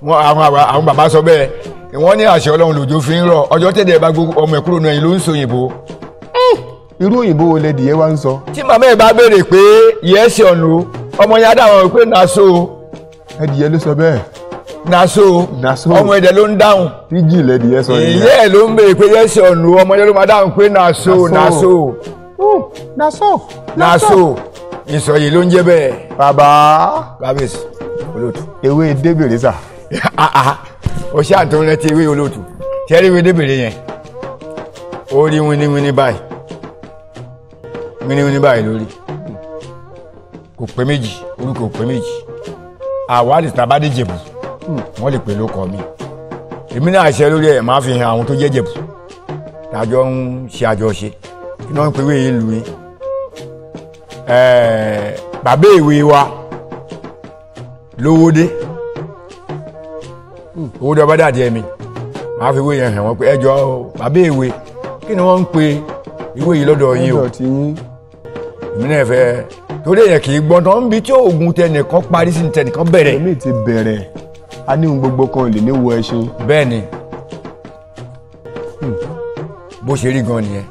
àwọn bàbá sọ bẹ́ẹ̀, wọ́n ní àṣẹ Ọlọ́run lòjò fi ń rọ̀, ọjọ́ tẹ̀lé ẹ bá gbogbo ọmọ ẹ̀ kúrò náà yìí ló ń sọ òyìnbó. Irú òyìnbó wo lẹ́dìyẹ wá ń sọ? Tí màmá ẹ̀ bá béèrè pé yẹ́sì ọ̀nù, ọmọ yẹn á dáhùn pé nàṣó. Ẹdìyẹ ló sọ bẹ́ẹ̀. Nàṣó. Ọmọ ẹ̀dẹ̀ ló ń dáhùn. Fíjì lẹ́dìyẹ sọ yẹn. Ìyẹ́ ẹ̀ ló ń béèrè pé yẹ́sì ọ̀nù, ọmọ yẹn ló máa dáhùn pé nàṣó nàṣó. Nàṣó. Nàṣó. Ìsọ̀yè ló ń jẹ́ bẹ́ẹ̀. Bàbá. Kábíyèsí olóòtú. Ewé débèrè sà. O ṣe àtúntò rántí ewé olóòtú. Ṣé rí ewé débèrè yẹn? Ó rí wíníwíní báyìí. Wíníwíní báyìí lórí. Kò pé méjì, orúkọ kò pé méjì. Àwa lè tàbá dé Jẹ̀bù, wọ́n lè pè lóko mi. Èmi náà ṣe lórí ẹ̀ máa fi hàn àwọn tó jẹ́ Jẹ̀bù. Tàjọ ń ṣe àjọṣe. Kí ni wọ́n ń pe ewé yìí lù yín? Bàbá ìwé wa lówódé owó dọ́ bá dàdí ẹ̀mí màá fi ìwé yẹn hàn wọ́n pé ẹjọ́ bàbá ìwé kí ni wọ́n ń pe ìwé yìí lọ́dọ̀ yín o. Èmi náà fẹ́ torí èèyàn kì í gbọ́n tán níbi tí oògùn tẹnìkan parí sí tẹnìkan bẹ̀rẹ̀. Èmi ti bẹ̀rẹ̀ a ní ohun gbogbo kan lè ní wo ẹṣin. Bẹ́ẹ̀ ni bó ṣe rí gan nìyẹn.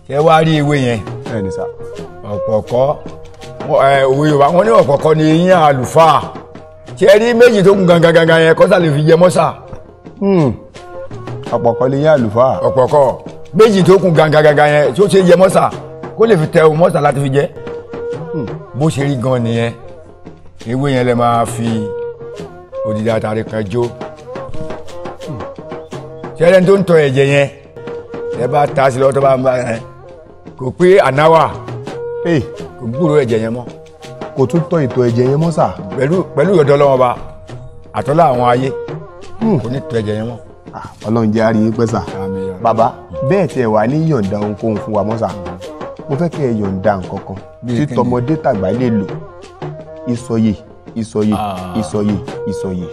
Ṣé wàá rí ewé yẹn? Bẹ́ẹ̀ ni sà. Ọ̀pọ̀kọ́ òwe Yorùbá wọn ní ọ̀pọ̀kọ́ ni eyín àlùfáà. Ṣé rí méjì tó kún gangan gangan yẹn kọ́sà lè fi jẹ mọ́sà. Ọ̀pọ̀kọ́ ni eyín àlùfáà. Ọ̀pọ̀kọ́ méjì tó kún gangan gangan yẹn tó ṣe jẹ mọ́sà kó lè fi tẹ o mọ́sà láti fi jẹ. Bó ṣe rí gan nìyẹn. Ewé yẹn lè máa fi odidi àtàrí kan jó. Ṣé ẹni tó ń tọ ẹ̀jẹ̀ yẹn ẹ bá ta sí lọ́wọ́ tó bá ń bá yẹn kò pé ànáwà kò gbúrò ẹ̀jẹ̀ yẹn mọ́. Kò tún tọ ìtọ̀ ẹ̀jẹ̀ yẹn mọ́ sà. Pẹ̀lú ìyọ̀dọ̀ Ọlọ́run Ọba àtọ́lá àwọn ayé kò ní tọ ẹ̀jẹ̀ yẹn mọ́. Ọlọ́run jẹ́ àárín yín pẹ́ sà. Bàbá bẹ́ẹ̀ tiẹ̀ wà ní yọ̀ǹda ohunkóhun fún wa mọ́ sà. Mo fẹ́ kẹ́ ẹ yọ̀ǹda nǹkan kan tí tọmọdé tàgbà lè lò. Ìsọyè ìsọyè ìsọyè ìsọyè.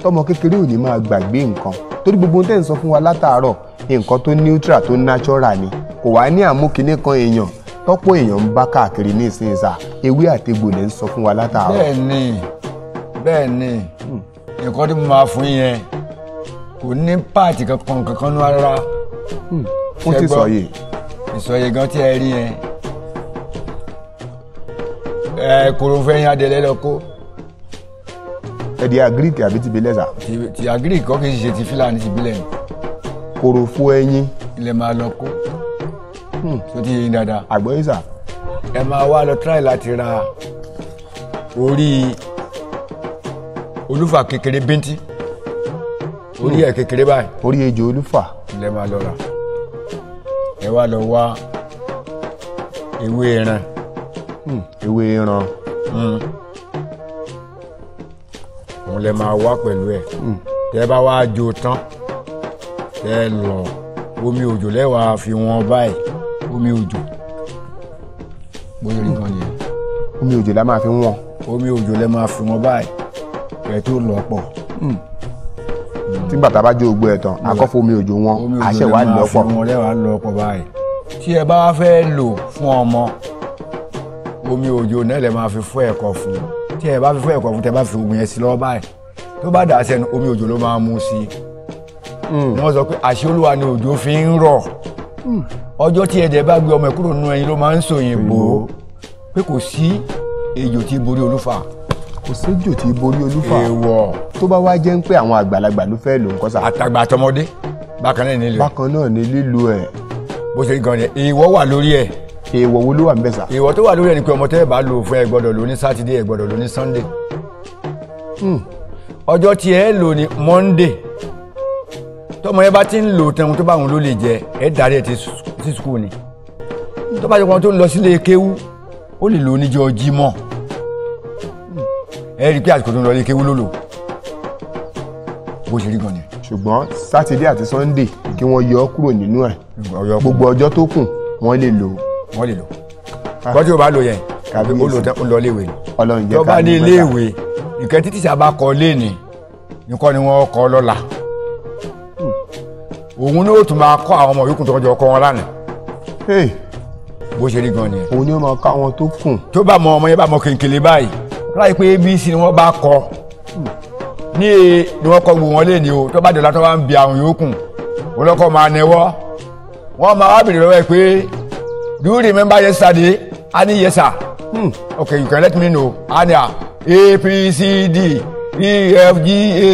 Tọmọ kékeré ò ní máa gbàgbé nǹkan torí gbogbo ohun tẹ́ ń sọ fún wa látàárọ̀ nǹkan tó neutral tó natural ni kò wá ní àmúkiní kan èèyàn tọ́pọ̀ èèyàn ń bá káàkiri ní ìsinyìí sà. Ewé àtegbò lè ń sọ fún wa látàárọ̀. Bẹ́ẹ̀ni bẹ́ẹ̀ni nǹkan tí mo máa fún yẹn kò ní páàtì kankan kankan ní rárá. Fún ti sọyè. Ìsọyè gan tí ẹ rí yẹn ẹ kòròfẹ́ yín adẹ̀lẹ́ lọ kó. Ẹ̀dì àgíríkì àbí tìbílẹ̀ sà. Ti àgíríkì kọ́ kì í ṣe ti Fúlàní tìbílẹ̀ ni. Kòròfo ẹyin. Ilẹ̀ máa lọ kó. Tó ti yín dáadáa. Àgbọ̀yé sà. Ẹ máa wá lọ tíráì láti ra orí olúfà kékeré bíntín. Orí ẹ̀ kékeré báyìí. Orí ejò olúfà. Ilẹ̀ máa lọ rà. Ẹ wá lọ wá ewé ẹran. Ewé ẹran. Òun lẹ máa wá pẹ̀lú ẹ̀. Tẹ́ bá wá jó tán tẹ́ lọ omi òjò lẹ́wàá fi wọn báyìí. Omi òjò bóyá orí gan nìyẹn. Omi òjò la máa fi wọn. Omi òjò lẹ máa fi wọn báyìí kẹ́ tó lọ pọ̀. Tí bàtà bá jó gbogbo ẹ̀ tán akọ́fọ́ omi òjò wọn àṣẹ wàá lọ pọ̀. Omi òjò lẹ máa fi wọn lẹ́wàá lọ pọ̀ báyìí. Tí ẹ bá fẹ́ lò fún ọmọ omi òjò náà lẹ máa fi fọ́ ẹ̀kọ fún. Tí ẹ bá fi fọ́ ẹ̀kọ fún tẹ bá fi oògùn yẹn sí lọ́wọ́ báyìí tó bá dà sẹ́nu omi òjò ló máa mú sí i. Ni wọ́n sọ pé àṣẹ Olúwa ni òjò fi ń rọ̀. Ọjọ́ tí ẹ̀dẹ̀ bá gbé ọmọ ẹ̀ kúrò nínú ẹyin ló máa ń sòyìnbó pé kò sí ejò tí borí olúfà. Kò séjò tí borí olúfà. Èèwọ̀. Tó bá wá jẹ́ ń pé àwọn àgbàlagbà ló fẹ́ lò ń kọ́ sà. Àtàgbà àtọmọdé bákan náà nílò. Bákan náà ni lílo ẹ̀. Bó ṣe rí gan ni èèwọ̀ wà lórí ẹ̀. Èèwọ̀ wo ló wà ńbẹ̀ sà? Èèwọ̀ tó wà lórí ẹ̀ ni pé ọmọ tẹ́ ẹ bá lò fún ẹ gbọ́dọ̀ lò ní Sátidé ẹ gbọ́dọ̀ lò ní Sunday. Ọjọ́ tí ẹ lò ní Monday. Tọmọ yẹn bá ti ń lò tẹun tó bá òun ló lè jẹ ẹ darí ẹ ti skul ni. Tó bá jẹ pé tó ń lọ sílé kéwú ó lè lò níjọ́ Jímọ̀. Ẹ rí i pé àsìkò tó ń lọ ilé kéwú ló lò. Bó ṣe rí gan ni. Ṣùgbọ́n Sátidé àti Sunday kí wọ́n yọ ọ́ kúrò nínú ẹ̀. Gbogbo ọjọ́ tó kù wọ́n lè lò. Wọ́n lè lò. Bọ́jú ò bá lò yẹn ó lò tán ó lọ iléèwé ni. Ọlọ́run jẹ́ tó ká bá ní dé iléèwé nǹkan tí tíṣà bá kọ léèní nǹkan ni wọ́n kọ lọ́la. Òun ni ó tún máa kọ́ àwọn ọmọ yòókù tó jọ kọ́ wọn lánàá. Bó ṣe rí gan nìyẹn. Òun ni ó máa kọ́ àwọn tó kù. Tó bá mọ ọmọ yẹn bá mọ kéńkéré báyìí láì pé ABC ni wọ́n bá kọ ní e ni wọ́n kọ gbogbo wọn léèní o. Tó bá dọ̀la tó bá ń bi àwọn yòókù wọn lọ́kọ́ máa nẹwọ́ wọ́n máa wá bèrè lọ́wọ́ ẹ pé do you remember yesterday? A ní yes sir. Okay, you can let me know. A ní a A P C D E F G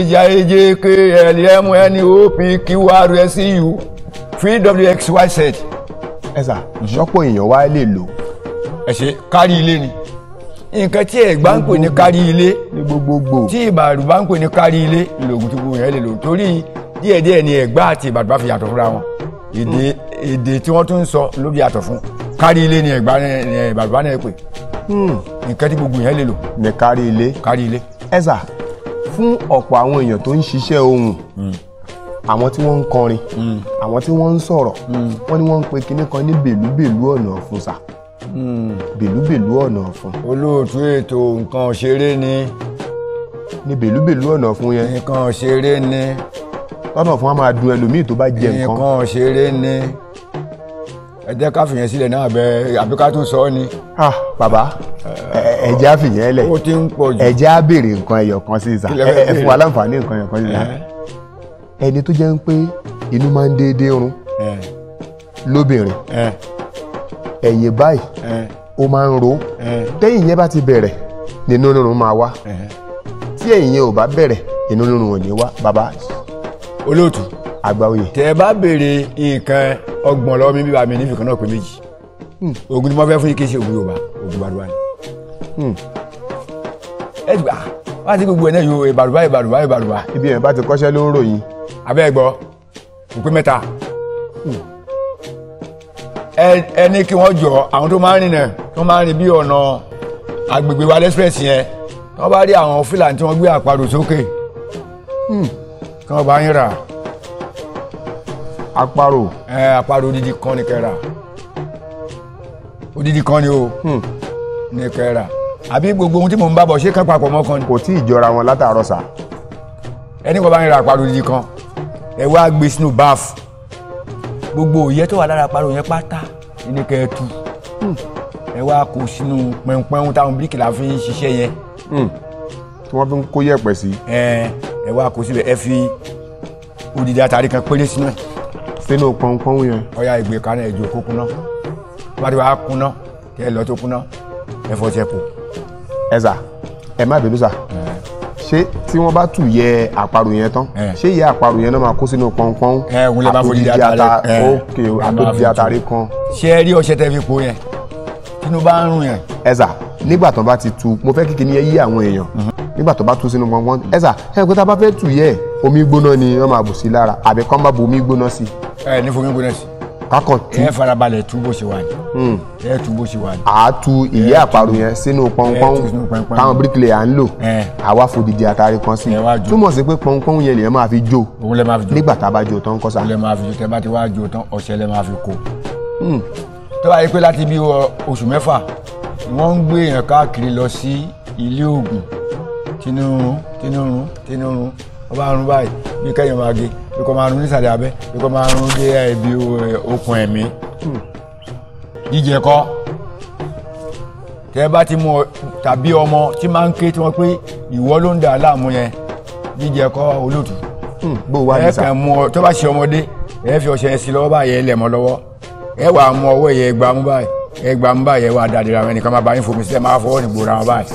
H I J K L M N O P Q R S U V W X Y Z. Ẹ sà ṣọ́pọ̀ èèyàn wá lè lò. Ẹ ṣe kárí ilé ni. Nǹkan tí Ẹ̀gbá ń pè ní kárí ilé ní gbogbogbò. Tí Ìbàrùbá ń pè ní kárí ilé ìlògùn tí gbogbo yẹn lè lò torí díẹ̀díẹ̀ ni Ẹ̀gbá àti Ìbàrùbá fi yàtọ̀ fúnra wọn. Èdè tí wọ́n tún ń sọ ló fi yàtọ̀ fún. Kárí ilé ni Ẹ̀gbá ni Ìbàrùbá náà pè. Nǹkan tí gbogbo yẹn lè lò. Ní kárí ilé. Kárí ilé. Ẹ sà fún ọ̀pọ̀ àwọn èèyàn tó ń ṣiṣẹ́ ohùn àwọn tí wọ́n ń kọrin àwọn tí wọ́n ń sọ̀rọ̀ wọ́n ní wọ́n ń pe kinní kan ní bèlúbèlú ọ̀nà ọ̀fun sà. Bèlúbèlú ọ̀nà ọ̀fun. Olóòtú ètò, nǹkan ṣeré ni. Ní bèlúbèlú ọ̀nà ọ̀fun yẹn. Nǹkan ṣeré ni. Tọ́nà ọ̀fun á máa dùn ẹlòmíì tó bá jẹ nǹkan. Nǹkan ṣeré ni. Ẹ jẹ́ ká fìyẹn sílẹ̀ náà bẹ́ẹ̀, àbí ká tún sọ ọ́ ni. Ah bàbá, ẹ jẹ́ á fìyẹn lẹ̀. Ó ti ń pọ̀ jù. Ẹ jẹ́ á béèrè nǹkan ẹyọ kan sí ìsà. Ẹ fún wa láǹfààní nǹkan ẹyọ kan sí ìsà. Ẹni tó jẹ́ ń pé inú máa ń déédéé run lóbìnrin, ẹ̀yìn báyìí ó máa ń ro, tẹ́yìn yẹn bá ti bẹ̀rẹ̀ nínú rírun máa wá, tí ẹ̀yìn yẹn ò bá bẹ̀rẹ̀ inú rírun ò ní wá. Bàbá olóòtú àgbáwòye, tẹ́ ẹ bá béèrè nǹkan 30 lọ́wọ́ mi, bíbá mi nífi kan náà pé méjì. Oògùn ni mo fẹ́ fún yín, kì í ṣe oògùn Yorùbá, oògùn Bàrùbá ni. Ẹ ti gbà wá sí gbogbo ẹ̀ náà yóò Ìbàrùbá Ìbàrùbá Ìbàrùbá. Ibi ẹ̀ bá ti kọ́ṣẹ́ ló ń ròyìn. Abẹ́ ẹ gbọ́, kò pé mẹ́ta. Ẹ ní kí wọ́n jọ àwọn tó máa ń rìn náà, tó máa ń rìn bí ọ̀nà agbègbè wa lẹ́sìpẹ̀sì yẹn, tí wọ́n bá rí àwọn Fúlàní tí wọ́n gbé àparò sókè, kí wọ́n bá yín rà. Àparò. Ẹ àparò odidi kan ní kẹ́ rà. Odidi kan ni o ní kẹ́ rà. Àbí gbogbo ohun tí mò ń bá bọ̀ ṣé kán papọ̀ mọ́ kan ni. Kò tí ì jọra wọn látàárọ̀ sà. Ẹni kò bá yín ra àparò odidi kan, ẹ wá gbé sínú báàfù. Gbogbo òye tó wà lára àparò yẹn pátá ní kẹ́ ẹ tú. Ẹ wá kó sínú pẹ̀npẹ̀hún táwọn bíríkìlà fi ń ṣiṣẹ́ yẹn. Tí wọ́n fi ń kó yẹ̀pẹ̀ sí. Ẹ wá kó síbẹ̀, ẹ fi odidi atari kan péré sínú ẹ̀. Sínú pọnpọ́n yẹn. Ọya ìgbé kaná, ẹ̀jọ̀ kó kúná. Bá ti wá kúná, kẹ́ ẹ lọ tó kúná, ẹ fọṣẹ kù. Ẹ sà, ẹ má bínú sà. Ṣé tí wọ́n bá tù yẹ àparò yẹn tán, ṣé ìyá àparò yẹn náà máa kó sínú pọnpọ́n? Àtòdìdí atari kan. Ṣé ẹ rí ọṣẹ tẹ́ fi po yẹn? Tínú bá ń rún yẹn. Ẹ sà, nígbà tó bá ti tu, mo fẹ́ kíkì ní ẹ yí àwọn èèyàn. Nígbà tó bá tu sínú pọnpọ́n, ẹ sà, ẹ pé tá a bá fẹ́ tù yẹ, omi gbóná ni wọ́n máa bù sí lára, àbí kán bá bu omi gbóná sí. Ẹ ní fomi gbóná sí. Kákan tú. Ẹ farabalẹ̀ tú bó ṣe wà ní. Ẹ tú bó ṣe wà ní. À á tu ìyẹ́ àparò yẹn sínú pọnpọ́n táwọn bíríkìlẹ̀ à ń lò, àwa fòdìdí atari kan sí. Túmọ̀ sí pé pọnpọ́n yẹn lèyàn máa fi jó. Òun lè máa fi jó. Nígbà tá a bá jó tán kọ́ sá. Òun lè máa fi jó. Tẹ́ bá ti wá jó tán, ọṣẹ lè máa fi kó. Tó bá yẹ pé láti bí oṣù mẹ́fà ni wọ́n ń gbé èèyàn káàkiri lọ sí ilé òògùn, tinúrun tinúrun tinúrun, wọ́n bá rún báyìí bí kẹ́yìn máa gé, bí kò máa rún nísàlẹ̀ abẹ́, bí kò máa rún dé ibi okùn ẹ̀mí. Jíjẹ kọ́, tẹ́ bá ti mú tàbí ọmọ tí máa ń ké tí wọ́n pé ìwọ ló ń dà láàmú yẹn, jíjẹ kọ́ olóòtú. Bó wà ní sà. Ẹ kàn mú ọ tó bá ṣe ọmọdé, ẹ fi ọṣẹ sí lọ́wọ́ báyìí, ẹ lẹ̀ mọ́ lọ́wọ́, ẹ wà mú ọwọ́ yẹn gbà mú báyìí, ẹ gbà mú báyìí, ẹ wà dàdí ra wọn, ẹnìkan máa bá yín fomi sílẹ̀, máa fọwọ́ ní gbòòrà wọn báyìí.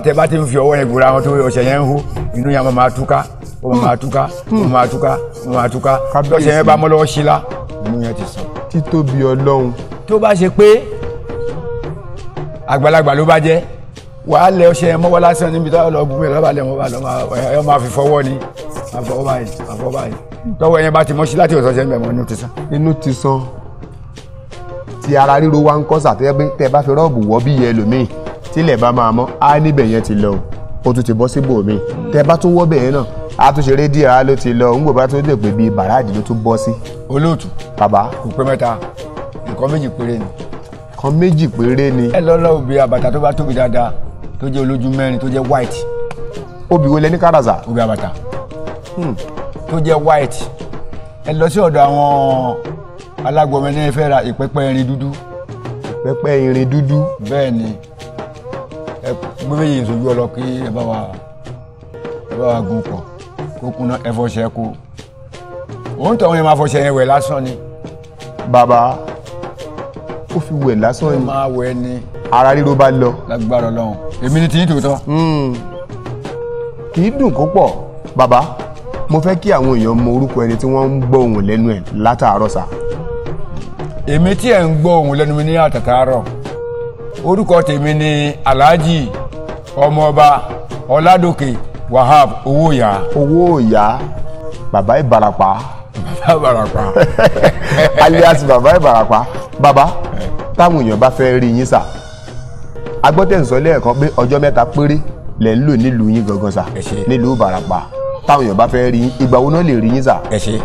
Tẹ́ bá ti ń fi ọwọ́ yẹn gbòòrà wọn tó ọṣẹ yẹn ń hó, inú yẹn máa túká, ó máa túká, ó máa túká, ó máa túká. Lọ́sẹ̀ yẹn bá mọ́ lọ́wọ́ sí la, inú yẹn ti sàn. Títóbi Ọlọ́run. Tó bá ṣe pé àgbàlagbà ló bá jẹ́, wàá lẹ ọṣẹ yẹn mọ́wọ́ lásán níbi tó lọ bú mi lọ́ba lẹ mọ́ bá lọ́ máa ẹ máa fi fọwọ́ ni, máa fọwọ́ báyìí, máa fọwọ́ báyìí. Tọ́wọ́ yẹn bá ti mọ́ sí láti ọ̀sán ṣẹ́ ń bẹ̀ mọ́, inú ti sàn. Inú ti sàn. Ti ara ríro wa ń kọ́ sà, tó yẹ pé tẹ́ bá fi rọ́ọ̀bù wọ́ bí yẹn lòmíì, tílẹ̀ bá máa mọ́, á níbẹ̀ yẹn ti lọ, ó tún ti bọ́ síbòmíì. Tẹ́ bá tún wọ́ bẹ̀ yẹn náà, a tún ṣeré díẹ̀, á ló ti lọ, ń gbò bá tún lè pè bíi bàràdì ló tún bọ́ sí. Olóòtú. Bàbá. Kò pé mẹ́ta, nǹkan méjì péré ni. Nǹkan méjì péré ni. Ẹ lọ́lọ́ obì àbàtà tó bá tóbi dáadáa, tó jẹ́ olójú mẹ́rin, tó jẹ́ white. Obì wo lẹ ní káràsà? Obì àbàtà tó jẹ́ white. Ẹ lọ sí ọ̀dọ̀ àwọn alágbọ̀mọ ní ẹ fẹ́ ra ìpẹ́pẹ́ irin dúdú. Ìpẹ́pẹ́ irin dúdú. Bẹ́ẹ̀ ni, ẹ gbé méjì ìṣojú ọlọ kí ẹ bá wa gun pọ̀ kó kúnná, ẹ fọṣẹ kó. Òun tọ̀hún yẹn máa fọṣẹ yẹn wẹ̀ lásán ni. Bàbá, ó fi wẹ̀ lásán ni. Ó máa wẹ̀ ni. Ara ríro bá lọ. Lágbára Ọlọ́run, èmi ni tiyín tòótọ́. Kì í dùn kó pọ̀. Bàbá, mo fẹ́ kí àwọn èèyàn mọ orúkọ ẹni tí wọ́n ń gbọ́ ohùn lẹ́nu ẹ̀ látàárọ̀ sà. Èmi tí ẹ̀ ń gbọ́ ohùn lẹ́nu mi ní àtàtàárọ̀, orúkọ tèmi ni Alhaji Ọmọọba Ọládòkè Wahab Owóyà. Owóyà, bàbá Ìbàràpá. Bàbá Ìbàràpá. Alias bàbá Ìbàràpá. Bàbá, táwọn èèyàn bá fẹ́ rí yín sà, agbọ́tẹ̀sọ lẹ́ẹ̀kan pé ọjọ́ mẹ́ta péré lẹ̀ ń lò nílùú yín gangan sà, nílùú Ìbàràpá. Táwọn èèyàn bá fẹ́ rí yín, ìgbà wo náà lè rí yín sà? Ẹ ṣé,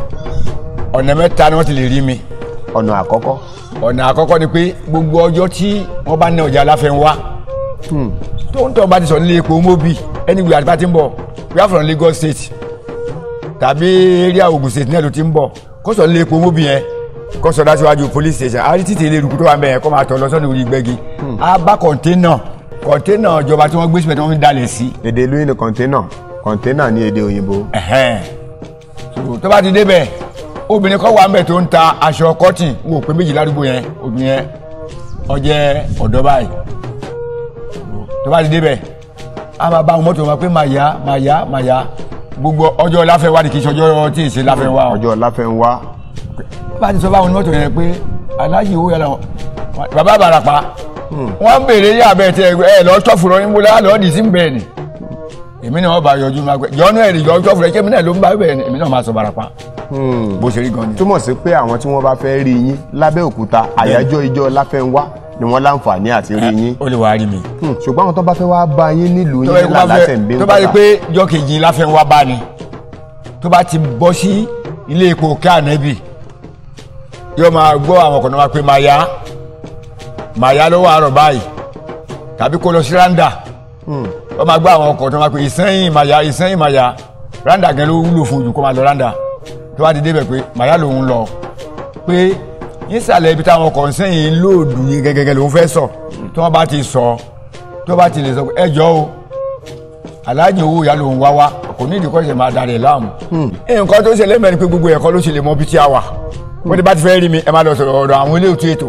ọ̀nà mẹ́ta ni wọ́n ti lè rí mi. Ọ̀nà àkọ́kọ́. Ọ̀nà àkọ́kọ́ ni pé gbogbo ọjọ́ tí wọ́n bá ní ọjà Láfẹ́nwá tó ń tọ́ bá ti sọ nílé epo Mobi anywhere àti bá ti ń bọ̀, we are from Lagos State tàbí area Ogun State náà ló ti ń bọ̀, kó sọ nílé epo Mobi yẹn, kó sọ dáṣíwájú police station, àrí títì ilé eruku tó wà ń bẹ̀ yẹn, kó máa tọ̀ lọ sọ́nà orí gbẹ́gi, á bá kọ̀ńténà ìjọba tí wọ́n gbé síbẹ̀ tí wọ́n fi dalẹ̀ sí. Èdè ìlú yìí ni kọ̀ńténà ní èdè òyìnbó. Tó bá ti débẹ̀, obìnrin kan wà ń bẹ̀ tó ń ta aṣọ kọ́tìn, wò pé méjì ládùúgbò yẹn, obìnrin yẹn ó jẹ́ ọ̀dọ́ báyìí. Tó bá ti débẹ̀, a máa bá àwọn mọ́tò wọn pé máa yá máa yá máa yá. Gbogbo ọjọ́ Láfẹ́nwá ni, kì í ṣe ọjọ́ tí ì ṣe Láfẹ́nwá. Ọjọ́ Láfẹ́nwá. Bá ti sọ báwọn mọ́tò yẹn pé aláàjì owó yàrá wọn bàbá Ìbàràpá wọ́n ń béèrè yà bẹ́ẹ̀ tẹ ẹ lọ tọ́fù rọ níbo lọ́ọ́ dì sí bẹ́ẹ̀ ni. Èmi náà bá yọjú máa gbẹ jọ́nú ẹ̀rì lọ tọ́fù rẹ kémi náà ló ń bá bẹ́ẹ̀ ni, èmi náà máa sọ Ìbàràpá. Bó ṣe rí gan ni. Túmọ̀ sí pé àwọn tí wọ́n bá fẹ́ rí yín lábẹ́òkúta àyájọ́ ìjọ Láfẹ́nwá ni wọ́n láǹfààní àti rí yín. Ó lè wá rí mi. Ṣùgbọ́n àwọn tó bá fẹ́ wá bá yín nílùú yín lálàtẹ̀ ń bí. Tó bá rí pé jọ́ kejì Láfẹ́nwá bá ni, tó bá ti bọ́ sí ilé epo Kánẹ́bì, yóò máa gbọ́ àwọn kan náà pé máa yá máa yá lọ́wọ́ àárọ̀ báyìí, tàbí kó lọ sí ráńdà, wọ́n máa gbọ́ àwọn ọkọ̀ tó máa pè Ìsẹ́yìn máa yá, Ìsẹ́yìn máa yá. Ráńdà gan ló wúlò fún ojú kó máa lọ ráńdà. Tó bá ti débẹ̀ pé màá yá lòun lọ, pé nísàlẹ̀ ibi táwọn ọkọ̀ Ìsẹ́yìn lóòdù yẹn gẹ́gẹ́ lòun fẹ́ sọ. Tó wọ́n bá ti sọ, tó bá ti lè sọ pé ẹ jọ̀ọ́ o, aláàjì owó ìyá lòun wá wá, kò ní ìdíkọ́ ṣe máa darẹ̀ láàmú. Nǹkan tó ṣẹlẹ̀ mẹ́rin pé gbogbo ẹ̀kọ́ ló ṣe lè mọ bí tí a wà. Wọ́n ti bá ti fẹ́ rí mi, ẹ máa lọ sọ̀rọ̀ ọ̀dọ̀ àwọn ilé òtún ètò.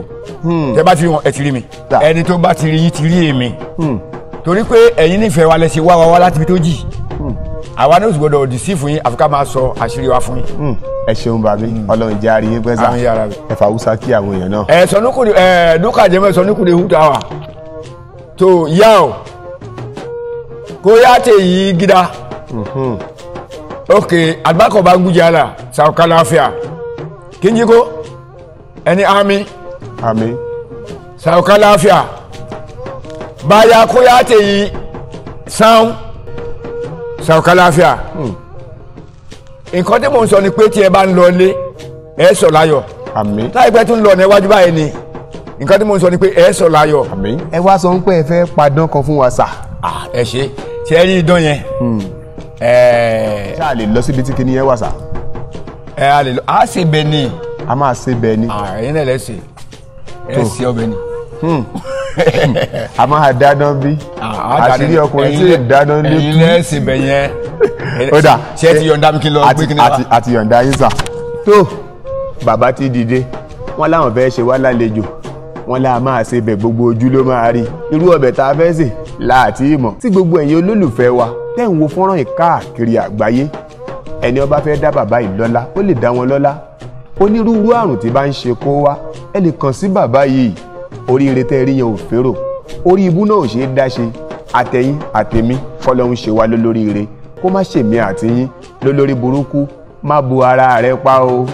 Tẹ bá ti rí wọn, ẹ ti rí mi. Ẹni tó bá ti rí yín ti rí èmi. Torí pé ẹ̀yin nífẹ̀ẹ́ wa lẹ ṣe wá wa wá láti ibi tó jì. Àwa ní oṣù gbọ́dọ̀ òdì sí fún yín, àfi ká máa sọ àṣírí wa fún yín. Ẹ ṣeun bàbí, Ọlọ́run jẹ́ àrí yín pẹ́sà. Ẹ fà Haúsá kí àwọn èèyàn náà. Ẹ sọnùkùnrin ẹ dúkàjẹmọ sọnùkùnrin húta wa tó yá o kó yá tẹ yìí gíga. Ok, àgbàkọ̀ bá gúnjẹ àlà sàkà láfíà kíńjí kó ẹni àmì. Àmín. Sàkà láfíà báyà kó yá tẹ yìí sáwọn sàkà láfíà. Nǹkan tí mò ń sọ ni pé tí ẹ bá ń lọ ilé ẹ sọ láyọ̀. Àmín. Láìpẹ́ tún lọ níwájú báyìí ni nǹkan tí mò ń sọ ni pé ẹ sọ láyọ̀. Àmín. Ẹ wá sọ pé ẹ fẹ́ padán kan fún wa sà. Ẹ ṣe ṣe ẹ rí idán yẹn. Ṣé a lè lọ síbi tí kinní yẹn wà sà? Ẹ a lè lọ, a ṣe bẹ ni. A máa ṣe bẹ ni. Ẹ̀yin náà lẹ ṣe, ẹ ṣe ọbẹ̀ ni. A máa dáná bí àṣírí ọkùnrin tí dáná lé tú. Ẹ̀yin lẹ ṣe bẹ yẹn. Ó dà, ṣé ẹ ti yọ̀ǹda mi kí n lọ gbé kí ni wá? Àti yọ̀ǹda yín sà. Tó bàbá ti dìde, wọ́n láwọn fẹ́ ṣe wá lálejò, wọ́n lá máa ṣe bẹ̀, gbogbo ojú ló máa rí irú ọbẹ̀ tá a fẹ́ sè láàtí ìmọ̀. Tí gbogbo ẹ̀yin olólùfẹ́ wa tẹ́ ń wo fọ́nrán yìí káàkiri àgbáyé, ẹni ó bá fẹ́ dá bàbá yìí lọ́lá ó lè dá wọn lọ́lá. Onírúurú àrùn tí bá ń ṣe kó wá, ẹ lè kàn sí bàbá yìí. Oríire tẹ́ rí yẹn ò férò, orí ibú náà ò ṣe é dá ṣe. Àtẹ̀yìn àtẹ̀mí fọlọ́hún ṣe wá lólóríire, kó má ṣèmí àtìyín lólórí burúkú, má bu ara rẹ pa o.